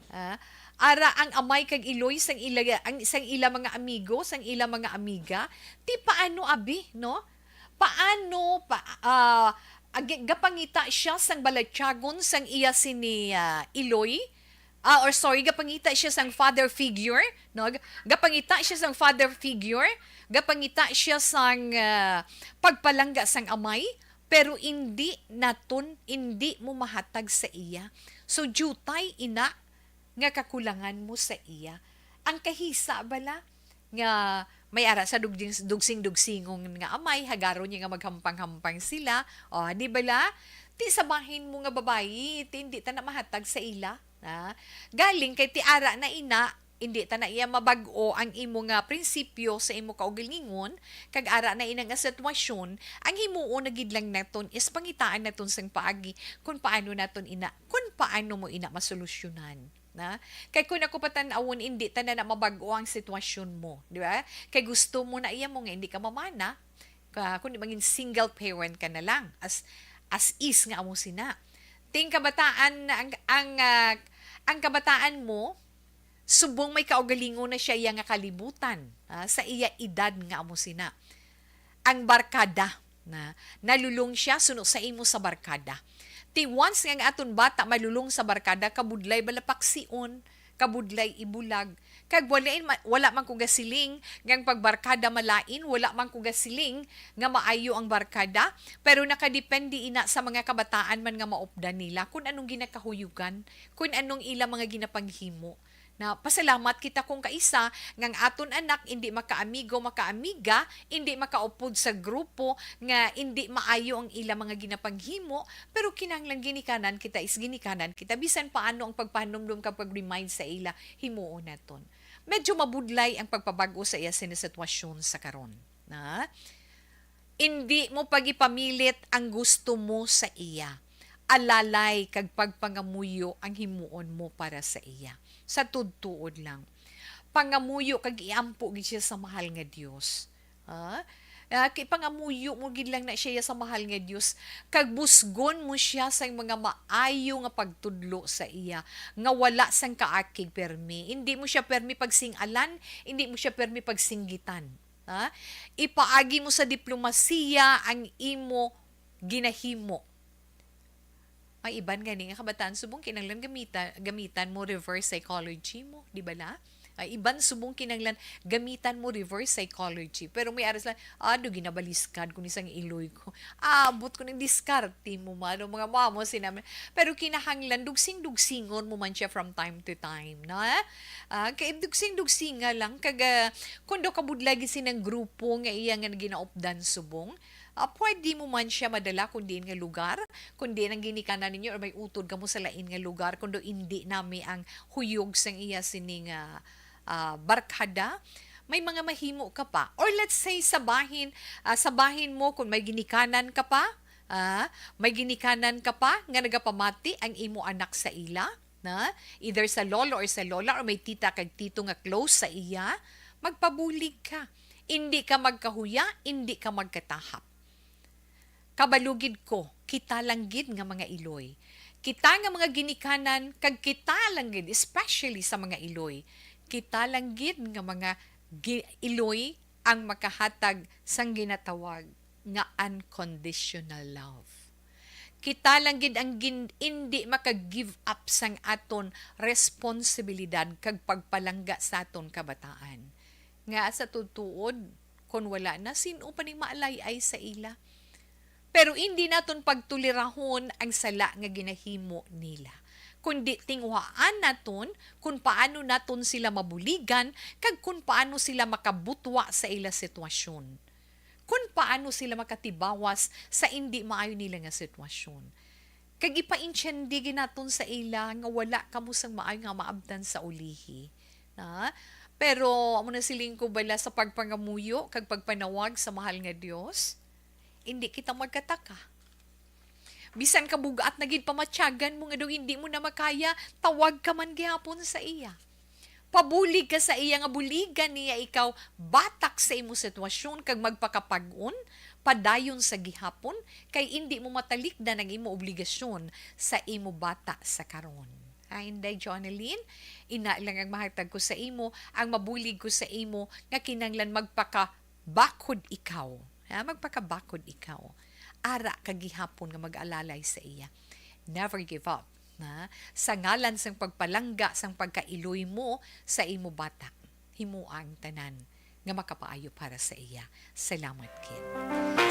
ah, ara ang amay kag iloy sang ila, ang, sang ila mga amigo, sang ila mga amiga. Ti paano abi, no? Paano pa, ah, agi-, gapangita siya sang balatyagon sang iya sini, ah, iloy? Ah, or sorry, gapangita siya sang father figure, no? G-, gapangita siya sang father figure, gapangita siya sang, ah, pagpalangga sang amay, pero indi naton, indi mo mahatag sa iya. So, diutay ina nga kakulangan mo sa iya. Ang kahisa bala nga may ara sa dugding-, dugsing-dugsingon nga amay, hagaron niya nga maghampang-hampang sila. O, di bala? Ti sa bahin mo nga babayi, ti indi ta na mahatag sa ila. Ha? Galing kay ti ara na ina, indi ta na iya mabag-o ang imo nga prinsipyo sa imo kaugalingon, kag ara na ina nga sitwasyon, ang himuon na gid lang naton is pangitaan naton sang paagi kung paano naton ina, kung paano mo ina masolusyonan, na? Kay kung ako patan-awon, indi ta na, na mabag-o ang sitwasyon mo, di ba? Kay gusto mo na iya mo nga indi ka mamana, ka, kung di mangin single parent ka na lang, as, as is nga amo sina. Ting kabataan na ang, ang, ah, ang kabataan mo, subong may kaugalingon na siya iya nga kalibutan, ah, sa iya edad nga amo sina. Ang barkada, na, nalulong siya suno sa imo sa barkada. Ti once nga ang aton bata malulong sa barkada, kabudlay bala paksion, kabudlay ibulag. Kag wala, wala man ko gasiling nga ang pagbarkada malain, wala man ko gasiling nga maayo ang barkada, pero nakadepende ina sa mga kabataan man nga maupdan nila kung anong ginakahuyugan, kung anong ila mga ginapanghimo. Na, pasalamat kita kung kaisa nga ang aton anak indi makaamigo, makaamiga, indi makaupod sa grupo nga indi maayo ang ila mga ginapanghimo, pero kinahanglan ginikanan kita is ginikanan kita, bisan paano ang pagpahanumdom kag pag-remind sa ila, himuon naton. Medyo mabudlay ang pagpabag-o sa iya sini sitwasyon sa karon, na? Indi mo pagipamilit ang gusto mo sa iya. Alalay kag pagpangamuyo ang himuon mo para sa iya. Sa tudtuod lang, pangamuyo kag iampo gid siya sa mahal nga Dios. Ha? Ah, kay pangamuyo mo gid lang na siya sa mahal nga Dios, kag busgon mo siya sa mga maayo nga pagtudlo sa iya, nga wala sang kaakig permi. Indi mo siya permi pagsing-alan, indi mo siya permi pagsinggitan. Ha? Ipaagi mo sa diplomasiya ang imo ginahimo. Ang iban gani nga kabataan subong kinahanglan gamita-, gamitan mo reverse psychology mo, di bala? Ah, iban subong kinahanglan gamitan mo reverse psychology. Pero may aras lang, "Ah, do ginabaliskad ko ni sang iloy ko." Abot ko ning diskarte mo, mano, mga mamo, sinabi. Pero kinahanglan, dugsing-dugsingon mo man siya from time to time, na? Ah, kay dugsing-dugsinga lang, kag, ah, kung daw kabudlay gid sinang grupo nga iya nga ginaupdan subong, ah, pwede mo man siya madala kung diin nga lugar, kung diin ang ginikanan ninyo, or may utod kamo sa lain nga lugar, kung daw indi nami ang huyog sang iya sini nga, ah, barkada, may mga mahimo ka pa. Or let's say, sa bahin, ah, sa bahin mo, kung may ginikanan ka pa, ah, may ginikanan ka pa nga nagapamati ang imo anak sa ila, na, either sa lolo or sa lola, or may tita kag tito nga close sa iya, magpabulig ka. Indi ka magkahuya, indi ka magkatahap. Kabalo gid ko, kita lang gid nga mga iloy. Kita nga mga ginikanan, kag kita lang gid, especially sa mga iloy, kita lang gid nga mga gi-, iloy ang makahatag sang ginatawag nga unconditional love. Kita lang gid ang gin-, indi maka-give up sang aton responsibilidad kag pagpalangga sa aton kabataan. Nga sa tutuod, kon wala na, sin-o pa ning maalay-ay sa ila? Pero indi naton pagtulirahon ang sala nga ginahimo nila, kundi tinguhaan naton kon paano naton sila mabuligan kag kon paano sila makabutwa sa ila sitwasyon, kon paano sila makatibawas sa indi maayo nila nga sitwasyon. Kag ipaintiende gid naton sa ila nga wala kamo sang maayo nga maabtan sa ulihi. Na? Pero amo na siling ko bala, sa pagpangamuyo kag pagpanawag sa mahal nga Dios, indi kita magkataka. Bisan kabug-at na gid pamatyagan mo nga daw indi mo na makaya, tawag ka man gihapon sa iya. Pabulig ka sa iya nga buligan niya ikaw batak sa imo sitwasyon kag magpakapag-on padayon sa gihapon, kay indi mo matalikdan ang imo obligasyon sa imo bata sa karon. Ha, Inday Jonalyn, ina lang ang mahatag ko sa imo, ang mabulig ko sa imo nga kinahanglan magpakabakod ikaw. Ha, magpakabakod ikaw. Ara ka gihapon nga mag-alalay sa iya. Never give up. Ha? Sa ngalan sang pagpalangga sang pagkailoy mo sa imo bata, himoa ang tanan nga makapaayo para sa iya. Salamat gid.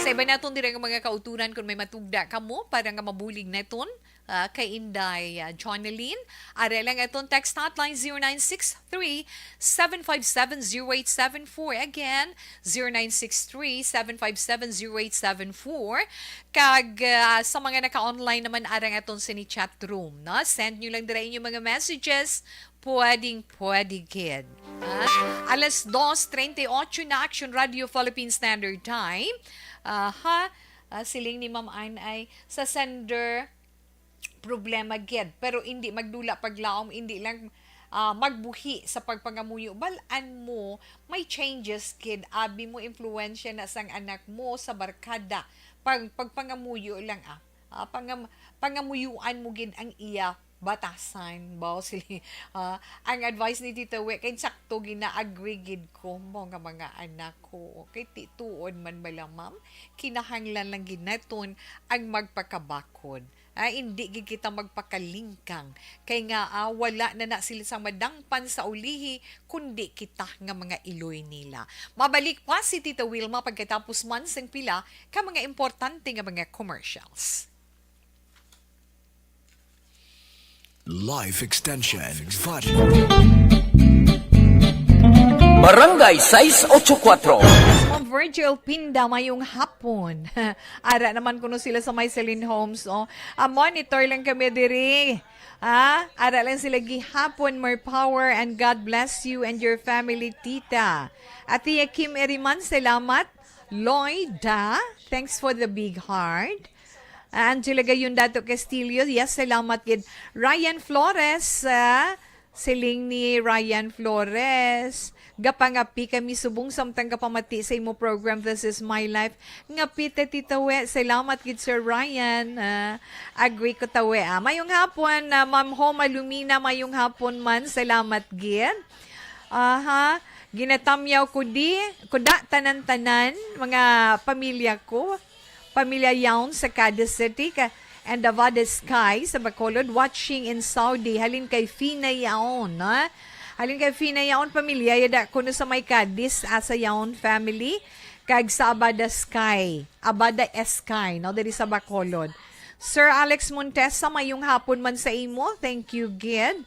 Sa iban naton dira nga mga kauturan, kung may matugda kamo para nga mabulig naton, ah, kay Inday, ah, Jonalyn, ara lang aton text hotline, zero nine six three, seven five seven, zero eight seven four. Again, zero nine six three, seven five seven, zero eight seven four. Kag, ah, sa mga naka-online naman, ara ang aton sini chat room, no? Send nyo lang dira inyong mga messages. Pwedeng pwede gid. Ha? Alas dos treinta y ocho na, Action Radio Philippine Standard Time. Aha. Ah, siling ni Ma'am Ann ay sa sender, problema gid. Pero indi magdula paglaom, indi lang, ah, magbuhi sa pagpangamuyo. Bal-an mo, may changes gid. Abi mo, impluwensya na sang anak mo sa barkada. Pag, pagpangamuyo lang, ah. Ah, pangam-, pangamuyuan mo gid ang iya batasan, baw sila. Ah, ang advice ni Tita We, kay sakto, gina-agree gid ko mo nga mga anak ko. Kay ti-, tuod man bala, ma'am, kinahanglan lang gid naton ang magpakabakod. Ah, indi gid kita magpakalingkang. Kay nga, ah, wala na na sila sang madangpan sa ulihi, kundi kita nga mga iloy nila. Mabalik pa si Tita Wilma pagkatapos man sang pila ka mga importante nga mga commercials. Life Extension Vitamin. Barangay sais ocho kuatro. Ma'am Virgil Pinda, mayong hapon. Ara naman kuno sila sa Myceline Homes, oh. Ah, monitor lang kami diri. Ah, ara lang sila gihapon. More power and God bless you and your family, Tita. Ate Kim Eriman, salamat. Lloyda, thanks for the big heart. Angela Gayundato Castillo, yes, salamat gid. Ryan Flores, ah, siling ni Ryan Flores, "Gapangapi kami subong samtang gapamati sa imo program, This Is My Life." Ngapi ta, Tita We. Salamat gid, Sir Ryan. Ah, agree ko, ta we, ah. Mayong hapon, ah, Ma'am Homa Lumina. Mayong hapon man. Salamat gid. Aha. Ginatamyaw ko di, ko da tanan-tanan, mga pamilya ko. Pamilya yaon sa Cadiz City ka, and Davao de Sky sa Bacolod, watching in Saudi, halin kay Fina yaon, no? Halin kay Fina yaon pamilya, yada kuno sa may Cadiz, ah, sa yaon family, kag sa Abada Sky, Abada Sky, no, diri sa Bacolod. Sir Alex Montesa, mayong hapon man sa imo. Thank you, gid.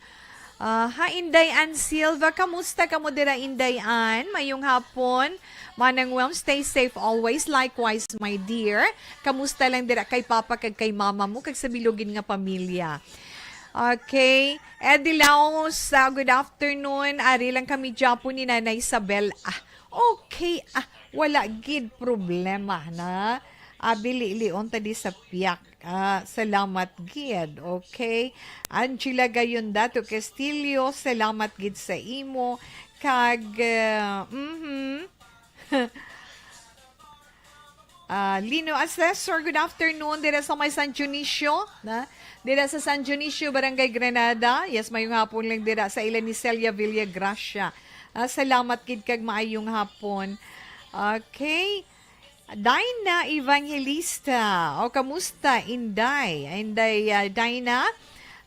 Ah, ha, Inday Ann Silva, kamusta kamo dira, Inday Ann? Mayong hapon. Manang Wem, stay safe always. Likewise, my dear. Kamusta lang dira kay Papa kag kay Mama mo kag sa bilugin nga pamilya? Okay. Eddie Laos, ah, good afternoon. Ari lang kami dyapo ni Nanay Isabel. Ah, okay. Ah, wala gid problema na. Abi, lion ta di sa piyak. Ah, salamat gid. Okay. Angela Gayondato Castillo, salamat gid sa imo. Kag, ah, mhm. Ah, Lino Assessor, good afternoon. Dira sa may San Dionisio, na? Dira sa San Dionisio, Barangay Granada. Yes, mayong hapon lang dira sa ila ni Celia Villagracia. Ah, salamat gid kag maayong hapon. Okay. Dinah Evangelista. O, kamusta, Inday? Inday, ah, Dinah.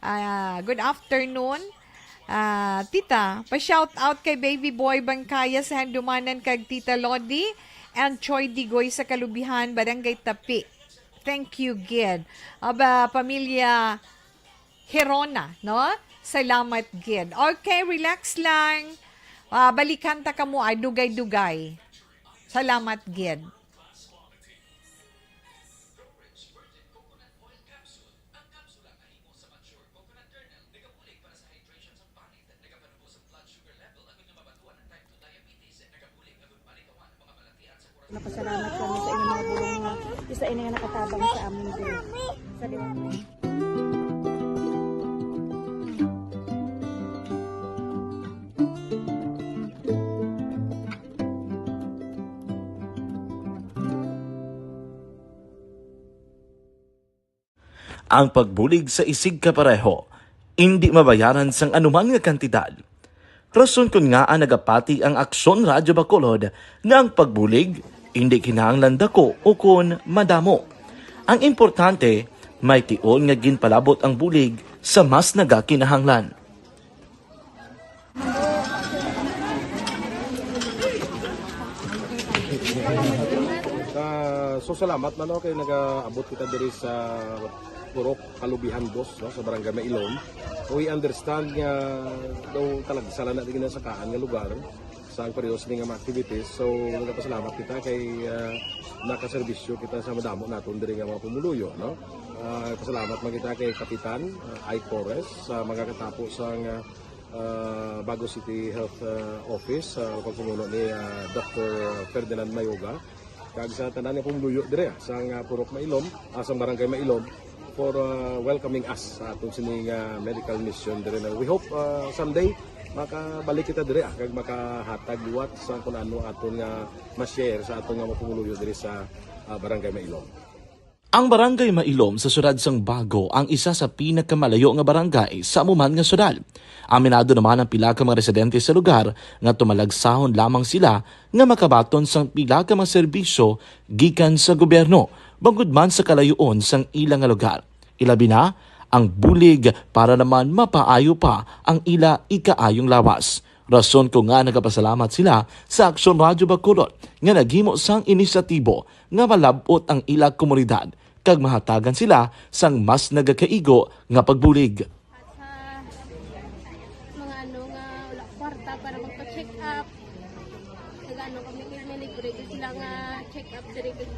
Ah, good afternoon. Ah, tita, pa-shout out kay Baby Boy Bangkaya sa Handumanan kag Tita Lodi and Choy Digoy sa Kalubihan, Barangay Tapi. Thank you, gid. Aba, pamilya Herona, no? Salamat, gid. Okay, relax lang. Ah, balikan ta kamo, ay, dugay-dugay. Salamat, gid. Napasalamat kami sa inyong mga bulong nga isa ini nga nakatabang sa amin din. Sa liwanag. Ang pagbulig sa isigkapareho indi mabayaran sang anuman nga kantidad. Rason kon ngaa nagapati ang Aksyon Radyo Bacolod nga ang pagbulig indi kinahanglan dako ukon madamo. Ang importante, may tion nga ginpalabot ang bulig sa mas nagakinahanglan. Ah, so salamat man, no, kay nagaabot kita diri sa Purok Kalubihan Dos, no, sa Barangay Mailom. We understand nga daw talagsa lang na din sa kaan nga lugar sa ang pareho sini nga mga activities. So, nagapasalamat kita kay, ah, nakaserbisyo kita sa madamo naton diri nga mga pumuluyo, no? Ah, pasalamat man kita kay Kapitan, ah, Ike Torres sa mga katapo sang, ah, ah, Bago City Health, ah, Office, ah, pagpamuno ni, ah, Doctor Ferdinand Mayoga, kag sa tanan nga pumuluyo dire, ah, sang, ah, Purok Mailom, ah, sang Barangay Mailom, for, ah, welcoming us sa aton sini nga medical mission dire. Na we hope, ah, someday makabalik kita dire, ah, kag makahatag liwat sa kun ano aton nga ma-share sa aton nga mga pumuluyo dire sa, ah, Barangay Mailom. Ang Barangay Mailom sa siyudad sang Bago ang isa sa pinakamalayo nga barangay sa amo man nga siyudad. Aminado naman ang pila ka mga residente sa lugar nga tumalagsahon lamang sila nga makabaton sang pila ka mga serbisyo gikan sa gobyerno, bangod man sa kalayoon sang ila nga lugar. Ilabi na ang bulig para naman mapaayo pa ang ila ikaayong lawas. Rason ko nga nagapasalamat sila sa Aksyon Radyo Bacolod nga naghimo sang inisyatibo nga malab-ot ang ila komunidad kag mahatagan sila sang mas nagakaigo nga pagbulig. Sa mga ano nga wala kwarta para magpa-check up, nag-ano kami, may libre gyud sila nga check up diri, kag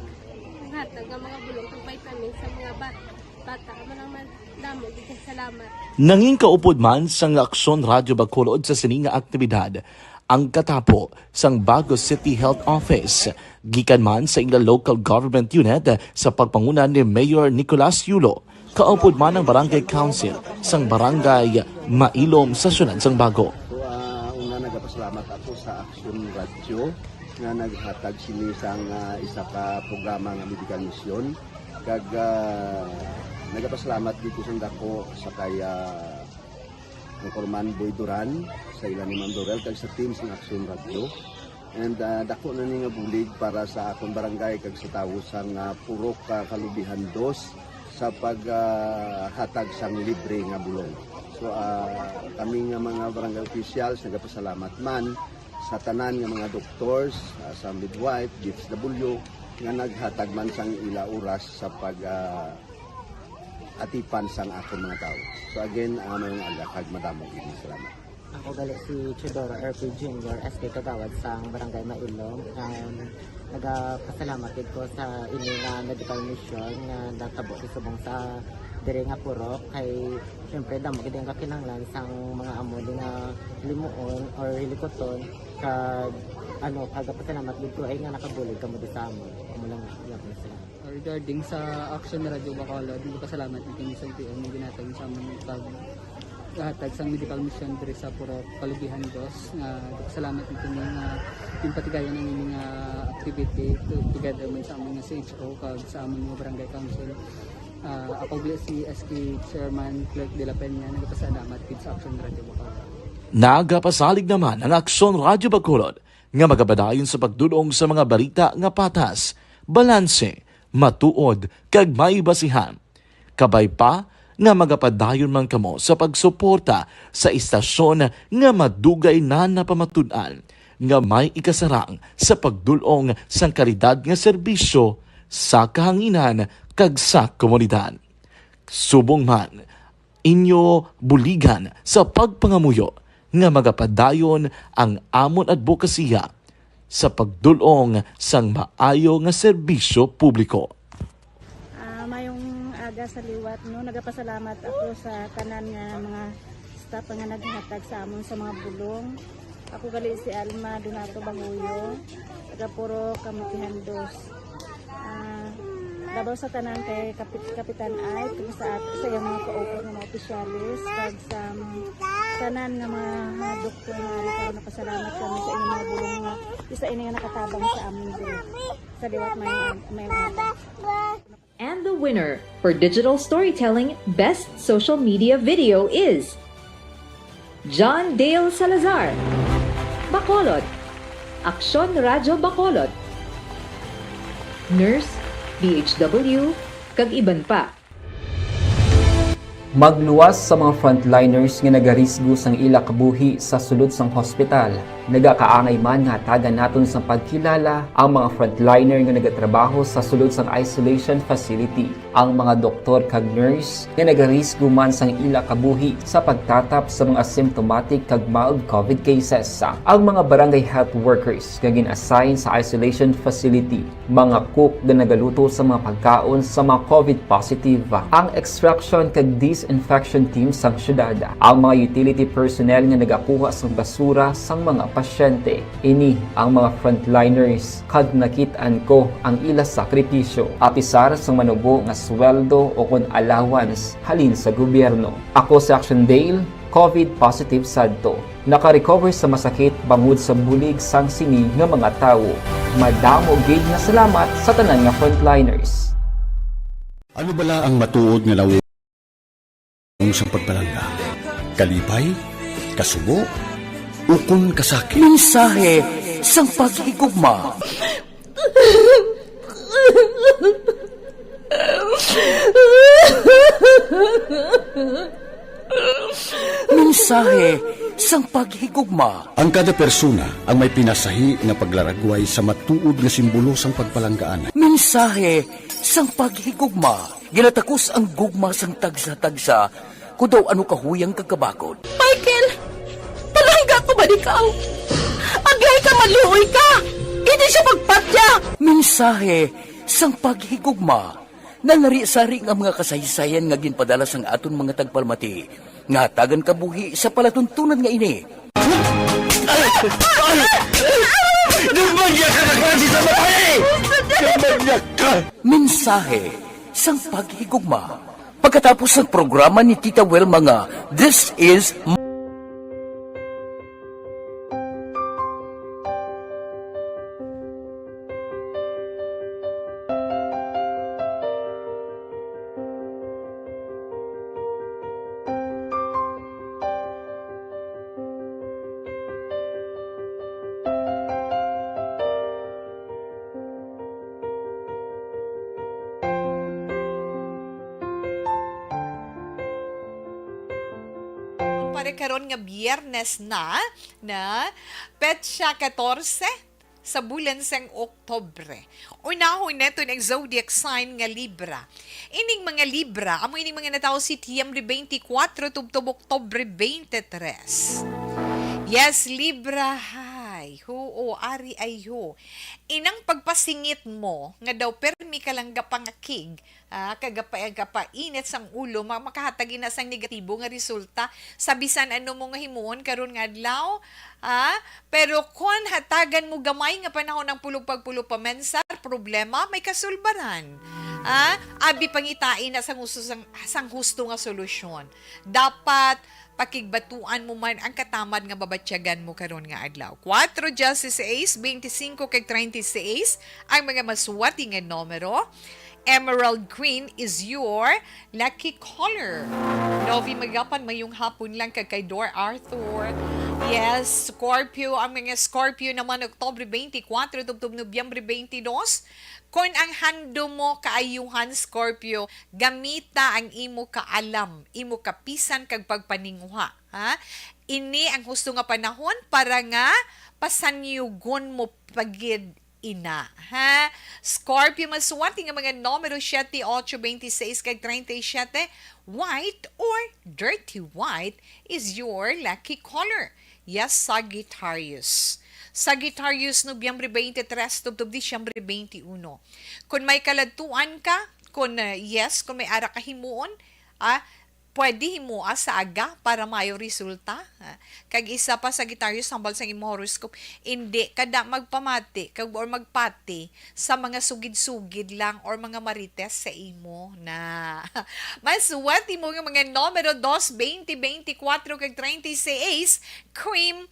hatag nga mga bulong kag vitamins sa mga bat-, bata. Amo lang man, damo gyud kay salamat. Nangin kaupod man sang Aksyon Radyo Bacolod sa sini nga aktibidad ang katapo sang Bago City Health Office, gikan man sa ila local government unit sa pagpanguna ni Mayor Nicolas Yulo, kaupod man ang Barangay Council sang Barangay Mailom sa siyudad sang Bago. So, ah, una, nagapasalamat ako sa Aksyon Radyo nga naghatag sini sang, ah, isa ka programa nga medical mission. Kag, ah, nagapasalamat dito sa dako sa kay, ah, Anchorman Boy Duran, sa ila ni Ma'am Dorel, kag sa team sa Aksyon Radyo. And, ah, dako na ni nga bulig para sa akon barangay kag sa tawo sang, ah, Purok, ah, Kalubihan Dos sa pag, ah, hatag sang libre nga bulong. So, ah, Kami nga mga barangay officials nagapasalamat man sa tanan nga mga doctors, ah, sa midwife, D S W, nga naghatag man sang ila oras sa pag, ah, atipan sang akon mga tawo. So again, ah, mayong aga kag madamo gid nga salamat. Ako gali si Teodoro R P Junior, S K Kagawad sang Barangay Mailom. Um, nagapasalamat gid ko sa ini nga medical mission nga natabo sa subong sa diri nga purok, kay siyempre damo gid ang kakinahanglan sang mga amo ni nga limuon or hilikuton, kag ano, kagapasalamat gid ko ay nga nakabulig kamo di sa amon. Amo lang, yun, salamat. Regarding sa Action Radio Bacolod, nagpasalamat na kami sa L T O nga ginhatag sa amon pag hatag sang medical mission diri sa Purok Kalugihan Dos, nga nagpasalamat na kami nga ginpatigayon ang ini nga activity to-, together man sa amon nga C H O kag sa amon nga barangay council. Ah, ako gali si S K Chairman Clerk de la Peña, nagpasalamat gid sa Action Radio Bacolod. Nagapasalig naman ang Aksyon Radyo Bacolod nga magapadayon sa pagdul-ong sa mga balita nga patas, balanse, matuod, kag may basihan. Kabay pa nga magapadayon man kamo sa pagsuporta sa istasyon nga madugay na napamatud-an nga may ikasarang sa pagdul-ong sang kalidad nga serbisyo sa kahanginan kag sa komunidad. Subong man, inyo buligan sa pagpangamuyo nga magapadayon ang amon adbokasiya sa pagdul-ong sang maayo nga serbisyo publiko. Ah, mayong aga sa liwat, no? Nagapasalamat ako sa tanan nga mga staff nga naghatag sa amon sa mga bulong. Ako gali si Alma Donato Banguyo, taga Purok Kamutihan Dos. Ah, labaw sa tanan kay Kapit-, Kapitan Ike, kag sa at-, sa iyang mga kaupat nga mga opisyales, kag sa, um, tanan nga mga, ah, doktor nga ari karon, napasalamat kami sa inyong mga bulong nga isa ini nga nakatabang sa amin diri. Sa liwat, may, may, may. And the winner for digital storytelling best social media video is John Dale Salazar, Bacolod, Aksyon Radyo Bacolod, Nurse, D H W, kag iban pa. Magluwas sa mga frontliners nga nagarisgo sang ila kabuhi sa sulod sang hospital. Nagakaangay man nga hatagan naton sang pagkilala ang mga frontliner nga nagatrabaho sa sulod sang isolation facility, ang mga doktor kag nurse nga nagarisgo man sang ila kabuhi sa pagtatap sa mga symptomatic kag mild COVID cases, ang mga barangay health workers nga gin-assign sa isolation facility, mga cook nga nagaluto sa mga pagkaon sa mga COVID positive, ang extraction kag disinfection team sang syudad, ang mga utility personnel nga nagakuha sang basura sang mga pasyente. Ini ang mga frontliners, kag nakit-an ko ang ila sakripisyo, apisar sang manubo nga sweldo o kon allowance halin sa gobyerno. Ako si Action Dale, COVID positive sadto. Naka-recover sa masakit bangod sa bulig sang sini nga mga tawo. Madamo gid nga salamat sa tanan nga frontliners. Ano bala ang matuod nga nawong sang pagpalangga? Kalipay, kasubo, ukon kasakit? Mensahe sang paghigugma. Mensahe sang paghigugma. Ang kada persona ang may pinasahi nga paglaragway sa matuod nga simbolo sang pagpalanggaan. Mensahe sang paghigugma. Ginatakos ang gugma sang tagsa-tagsa, kon daw ano kahuyang kag kabakod. Michael, palangga ko man ikaw. Aglahay ka, maluoy ka. Hindi siya pagpatya. Mensahe sang paghigugma. Nanari-sari nga mga kasaysayan nga ginpadala sang aton mga tagpalamati nga hatagan kabuhi sa palatuntunan nga ini. Nagmanyag ka na klase sa babae! Nagmanyag ka! Mensahe sang paghigugma. Pagkatapos sang programa ni Tita Wilma nga This Is Kung pa karon nga Biyernes na, na petsa katorse sa bulan sang Oktubre. Unahon naton ang zodiac sign nga Libra. Ining mga Libra, amo ining mga natawo Setyembre twenty-four tubtob Oktubre twenty-three. Yes, Libra, hay. Huo, ari ay ho. Inang pagpasingit mo nga daw permi ka lang gapangakig, ah, kag gapa-, gapainit sang ulo, ma-, makahatag ina sang negatibo nga resulta sa bisan ano mo nga himuon karon nga adlaw, ah. Pero kon hatagan mo gamay nga panahon ang pulog pagpulo pamensar, problema may kasulbaran. Ah, abi pangitain na sang husto, sang, sang husto nga solusyon. Dapat pakigbatuan mo man ang katamad nga mabatyagan mo karon nga adlaw. Kuwatro, diyesisais, bente singko, kag treinta y seis ang mga masuwati nga numero. Emerald green is your lucky color. Novi Magapan, mayong hapon lang kag kay Dor Arthur. Yes, Scorpio, ang mga Scorpio naman, Oktubre twenty-four tubtob Nobyembre twenty-two. Kon ang handom mo kaayuhan, Scorpio, gamita ang imo kaalam, imo kapisan kag pagpaninguha, ha? Ini ang husto nga panahon para nga pasanyugon mo pa gid ina, ha? Scorpio, masuwati nga mga numero siete, ocho, bente seis, kag treinta y siete. White or dirty white is your lucky color. Yes, Sagittarius. Sagittarius, Nobyembre twenty-three tubtob Disyembre twenty-one. Kung may kaladtuan ka, kung, uh, yes, kung may ara ka himuon, ah, pwede himoa sa aga para mayo resulta. Ah, kag isa pa, Sagittarius, hambal sang imo horoscope, indi kada magpamati kag or magpati sa mga sugid-sugid lang or mga marites sa imo na. Masuwati mo nga mga numero dos, bente, bente-kuwatro, kag treinta y seis. Cream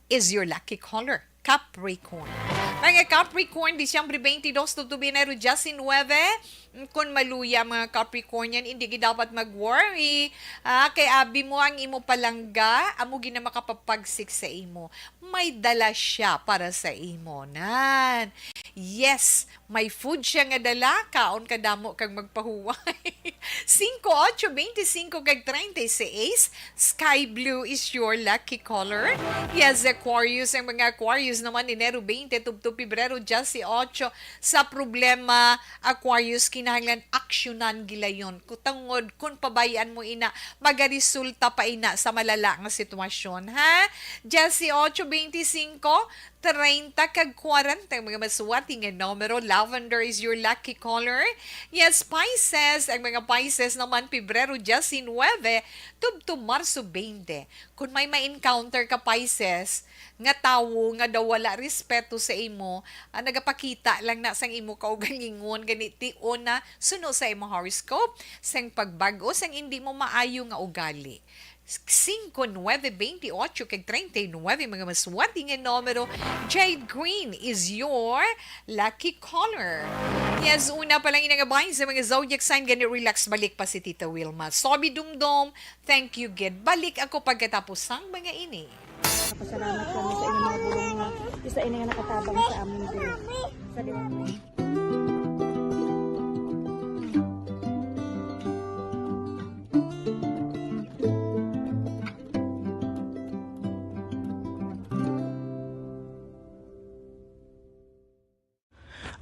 is your lucky color. Capricorn. Mga Capricorn, Disyembre twenty-two tubtob Enero diecinuebe, kung maluya, mga Capricornian, hindi gid dapat mag-worry. Ah, kay abi mo ang imo palangga, amo gid na makapapagsik sa imo. May dala siya para sa imo. Nan. Yes, may food siya nga dala, kaon ka damo kag magpahuway. Singko, ocho, bente singko kag treinta y seis, sky blue is your lucky color. Yes, Aquarius, ang mga Aquarius naman, Enero twenty tubtob Pebrero dieciocho. Sa problema, Aquarius, kinahanglan aksyonan gilayon. Kutungod kun pabayan mo ina, magaresulta pa ina sa malala nga sitwasyon, ha? Dieciocho, bente singko, treinta kag kwarenta ang mga masuwati nga numero. Lavender is your lucky color. Yes, Pisces. Ang mga Pisces naman, Pebrero diecinuebe tubtob Marso twenty. Kung may ma-encounter ka, Pisces, nga tawo nga daw wala respeto sa imo, ah, nagapakita lang na sang imo kaugalingon, gani tion na suno sa imo horoscope, sang pagbag-o sang indi mo maayo nga ugali. Singko, nuebe, bente ocho, kag treinta y nuebe, mga masuwati nga numero. Jade green is your lucky color. Yes, una pa lang inangabay sa mga zodiac sign, gani relax, balik pa si Tita Wilma. Sobi Dumdum, thank you gid. Balik ako pagkatapos sang mga ini. Pasalamat kami sa inyong mga bulong nga isa ini nga nakatabang sa amin diri. Sa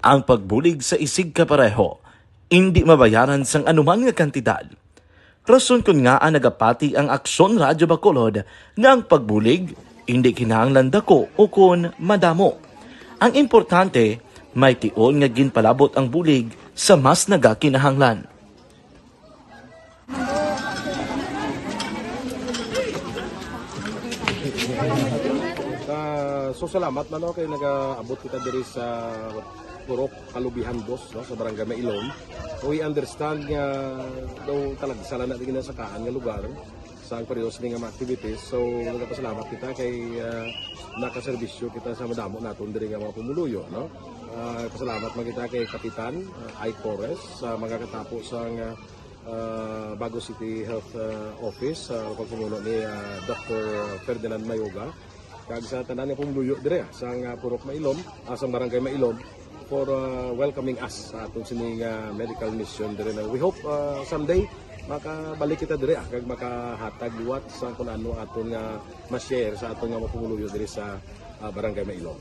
Ang pagbulig sa isigkapareho indi mabayaran sang anuman nga kantidad. Rason kon ngaa nagapati ang Aksyon Radyo Bacolod nga ang pagbulig indi kinahanglan dako ukon madamo. Ang importante, may tion nga ginpalabot ang bulig sa mas nagakinahanglan. Ah, so salamat man, no, kay nagaabot kita diri sa Purok Kalubihan, boss, no, sa Barangay Mailom. We understand nga daw talagsa lang na di ginasakaan nga lugar sa ang periodo sini nga mga activities. So, nagapasalamat kita kay, ah, nakaserbisyo kita sa madamo naton diri nga mga pumuluyo, no? Ah, pasalamat man kita kay Kapitan, ah, Ike Torres, sa mga katapo sa nga, ah, Bago City Health, ah, Office, sa pagpamuno ni, ah, Doctor Ferdinand Mayoga, kag sa tanan nga pumuluyo dire, ah, sa nga Purok Mailom, ah, sa Barangay Mailom, for, ah, welcoming us sa aton sining, ah, medical mission dire na. We hope, ah, someday, Makabalik kita diri, ah, kag makahatag liwat sa kung ano aton nga ma-share sa aton nga mga pumuluyo diri sa, ah, Barangay Mailom.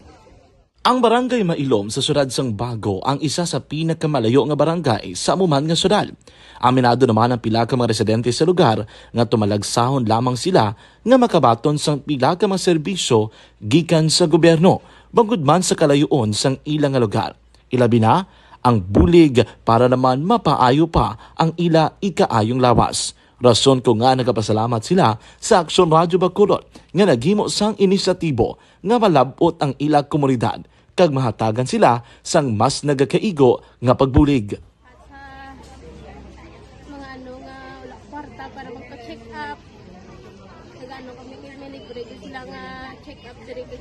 Ang Barangay Mailom sa siyudad sang Bago ang isa sa pinakamalayo nga barangay sa amo man nga siyudad. Aminado naman ang pila ka mga residente sa lugar nga tumalagsahon lamang sila nga makabaton sang pila ka mga serbisyo gikan sa gobyerno, bangod man sa kalayoon sang ila nga lugar. Ilabi na ang bulig para naman mapaayo pa ang ila ikaayong lawas. Rason ko nga nagapasalamat sila sa Aksyon Radyo Bacolod nga naghimo sang inisyatibo nga malab-ot ang ila komunidad kag mahatagan sila sang mas nagakaigo nga pagbulig. At sa mga ano nga wala kwarta para magpa-check up, nag-ano kami, may libre din sila nga check up diri kay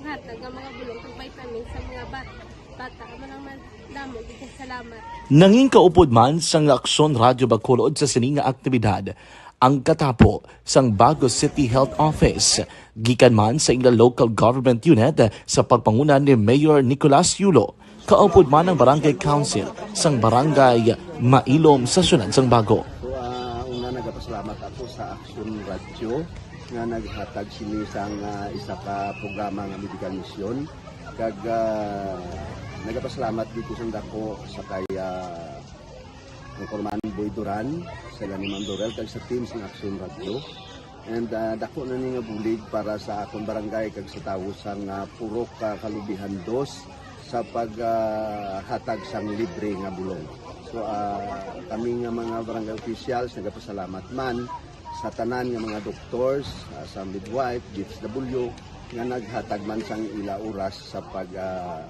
hatag nga mga bulong kag vitamins sa mga bat bata. Amo lang man damo gid salamat. Nangin kaupod man sang Aksyon Radyo Bacolod sa sini nga aktibidad ang katapo sang Bago City Health Office, gikan man sa ila local government unit sa pagpanguna ni Mayor Nicolas Yulo. Kaupod man ang Barangay Council sang Barangay Mailom sa siyudad sang Bago. So, ah, una, nagapasalamat ako sa Action Radio nga naghatag sini sang, ah, isa ka programa nga medical mission. Kag, ah, nagapasalamat dito sa dako sa kay, ah, Congressman Boy Duran, sa ila ni Ma'am Dorel, kag sa team sang Action Radio. And, ah, dako na ni nga bulig para sa akon barangay kag sa tawo sang, ah, Purok, ah, Kalubihan Dos sa pag, ah, hatag sang libre nga bulong. So, ah, kami nga mga barangay officials nagapasalamat man sa tanan nga mga doctors, ah, sa midwife, D S W, nga naghatag man sang ila oras sa pag, ah,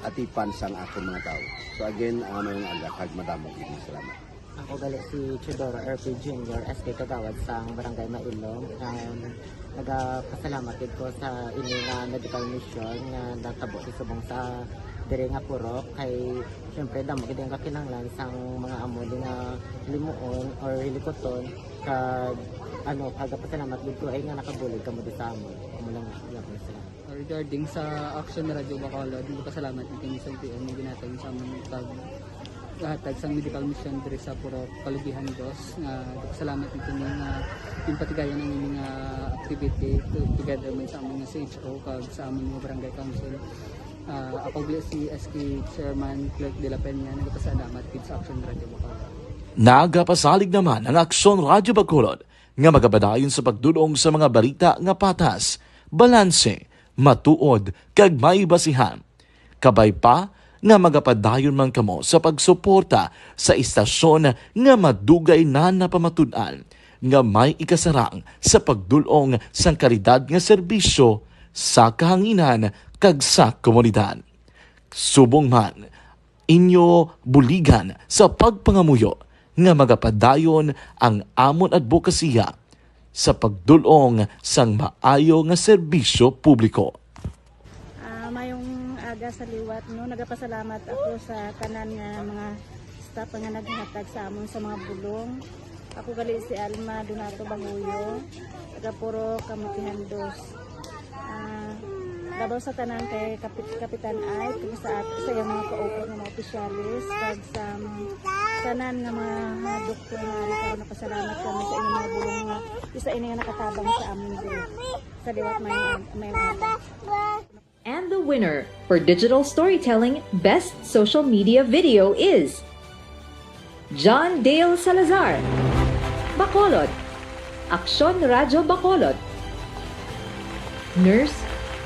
atipan sang akon mga tawo. So again, ah, mayong aga kag madamo gid nga salamat. Ako gali si Teodoro R P Junior, S K Kagawad sang Barangay Mailom. Um, nagapasalamat gid ko sa ini nga medical mission nga natabo sa subong sa diri nga purok kay syempre damo gid ang kakinahanglan sang mga amo di nga limuon or hilikuton kag ano, nagapasalamat gid ko ay nga nakabulig kamo di sa amo. Amo lang gyapon, salamat. Regarding sa Action Radio Bacolod, nagpasalamat gid kami sa L T O nga ginhatag sa amon pag hatag sang medical mission diri sa Purok Kalubihan Dos. Nga nagpasalamat gid kami nga ginpatigayon ang ini nga activity to, together man sa amon nga C H O kag sa amon nga barangay council. Ah, ako gali si S K Chairman Clerk de la Peña, nagpasalamat gid sa Action Radio Bacolod. Nagapasalig naman ang Aksyon Radyo Bacolod nga magapadayon sa pagdul-ong sa mga balita nga patas, balanse, matuod, kag may basihan. Kabay pa nga magapadayon man kamo sa pagsuporta sa istasyon nga madugay na napamatud-an nga may ikasarang sa pagdul-ong sang kalidad nga serbisyo sa kahanginan kag sa komunidad. Subong man, inyo buligan sa pagpangamuyo nga magapadayon ang amon adbokasiya sa pagdul-ong sang maayo nga serbisyo publiko. Ah, mayong aga sa liwat, no. Nagapasalamat ako sa tanan nga mga staff nga naghatag sa amon sa mga bulong. Ako gali si Alma Donato Bahuyo, taga Purok Kamutihan Dos. Ah, labaw sa tanan kay Kapit Kapitan Ike, kag sa at sa iyang mga kaupo nga mga opisyalis, kag sa tanan nga mga, mga doktor nga ari karon, napasalamat kami sa inyong mga bulong nga isa ini nga nakatabang sa amin diri. Sa liwat may may And the winner for digital storytelling best social media video is John Dale Salazar, Bacolod, Aksyon Radyo Bacolod, Nurse,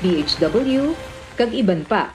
D H W, kag iban pa.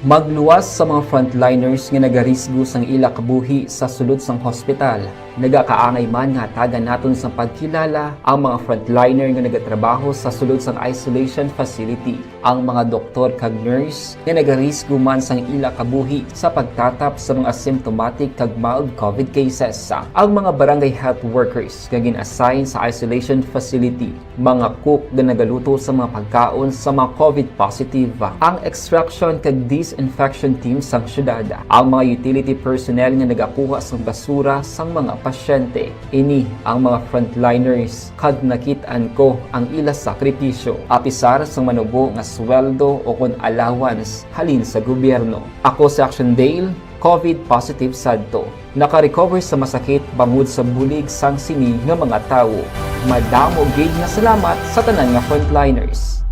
Magluwas sa mga frontliners nga nagarisgo sang ila kabuhi sa sulod sang hospital. Nagakaangay man nga hatagan naton sang pagkilala ang mga frontliner nga nagatrabaho sa sulod sang isolation facility, ang mga doktor kag nurse nga nagarisgo man sang ila kabuhi sa pagtatap sa mga asymptomatic kag mild COVID cases, ang mga barangay health workers nga gin-assign sa isolation facility, mga cook nga nagaluto sa mga pagkaon sa mga COVID positive, ang extraction kag disinfection team sang syudad, ang mga utility personnel nga nagakuha sang basura sang mga pasyente. Ini ang mga frontliners kag nakit-an ko ang ila sakripisyo, apisar sang manubo nga sweldo o kon allowance halin sa gobyerno. Ako si Action Dale, COVID positive sadto. nakarecover sa masakit bangod sa bulig sang sini nga mga tawo. Madamo gid nga salamat sa tanan nga frontliners.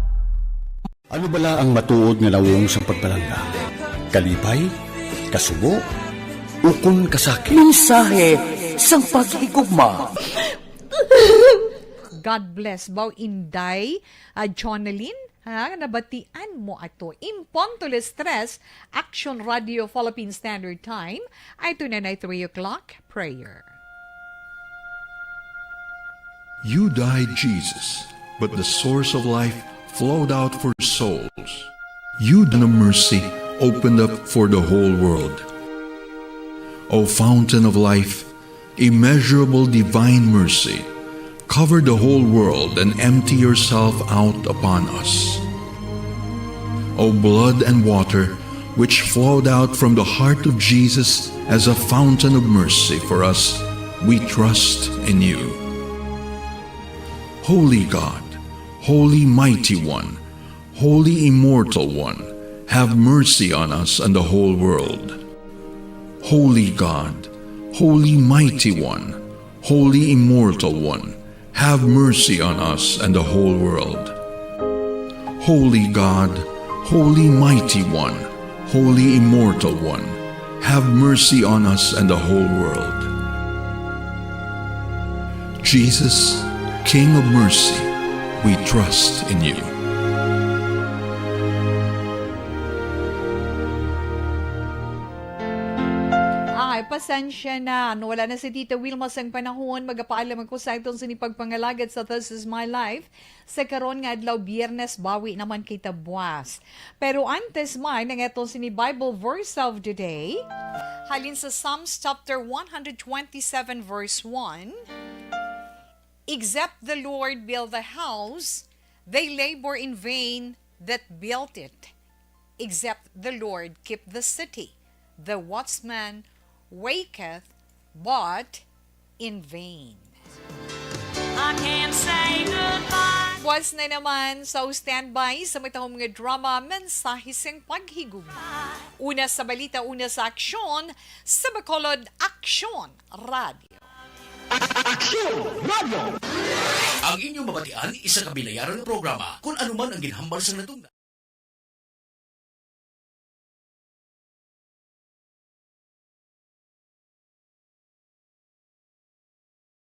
Ano bala ang matuod nga nawong sang pagpalangga? Kalipay? Kasubo? Ukon kasakit? Mensahe sang paghigugma. God bless, baw Inday, ah, Jonalyn, ha, nabatian mo ato. Imponto les tres, Action Radio Philippine Standard Time, ay tunanay three o'clock, prayer. You died, Jesus, but the source of life flowed out for souls. You, the mercy, opened up for the whole world. O fountain of life, immeasurable divine mercy, cover the whole world and empty yourself out upon us. O blood and water, which flowed out from the heart of Jesus as a fountain of mercy for us, we trust in you. Holy God, Holy Mighty One, Holy Immortal One, have mercy on us and the whole world. Holy God, Holy Mighty One, Holy Immortal One, have mercy on us and the whole world. Holy God, Holy Mighty One, Holy Immortal One, have mercy on us and the whole world. Jesus, King of mercy, we trust in you. Ay, pasensya na. Ano, wala na si Tita Wilma sang panahon. Magapaalam ako sa aton sini pagpangalagad sa This Is My Life. Sa karon nga adlaw, Biyernes, bawi naman kita buwas. Pero antes man, ang aton sini Bible verse of the day, halin sa Psalms chapter one hundred twenty-seven, verse one, "Except the Lord build the house, they labor in vain that built it. Except the Lord keep the city, the watchman waketh but in vain." I can't say goodbye. Buwas na naman sa standby sa matahom nga drama, Mensahe sing Paghigugma. Una sa balita, una sa aksyon, sa Bacolod Aksyon Radio. Aksyon Radio! Ang inyong mabatian, isa ka binayaran nga programa. Kung ano man ang ginhambal sa nadunggan.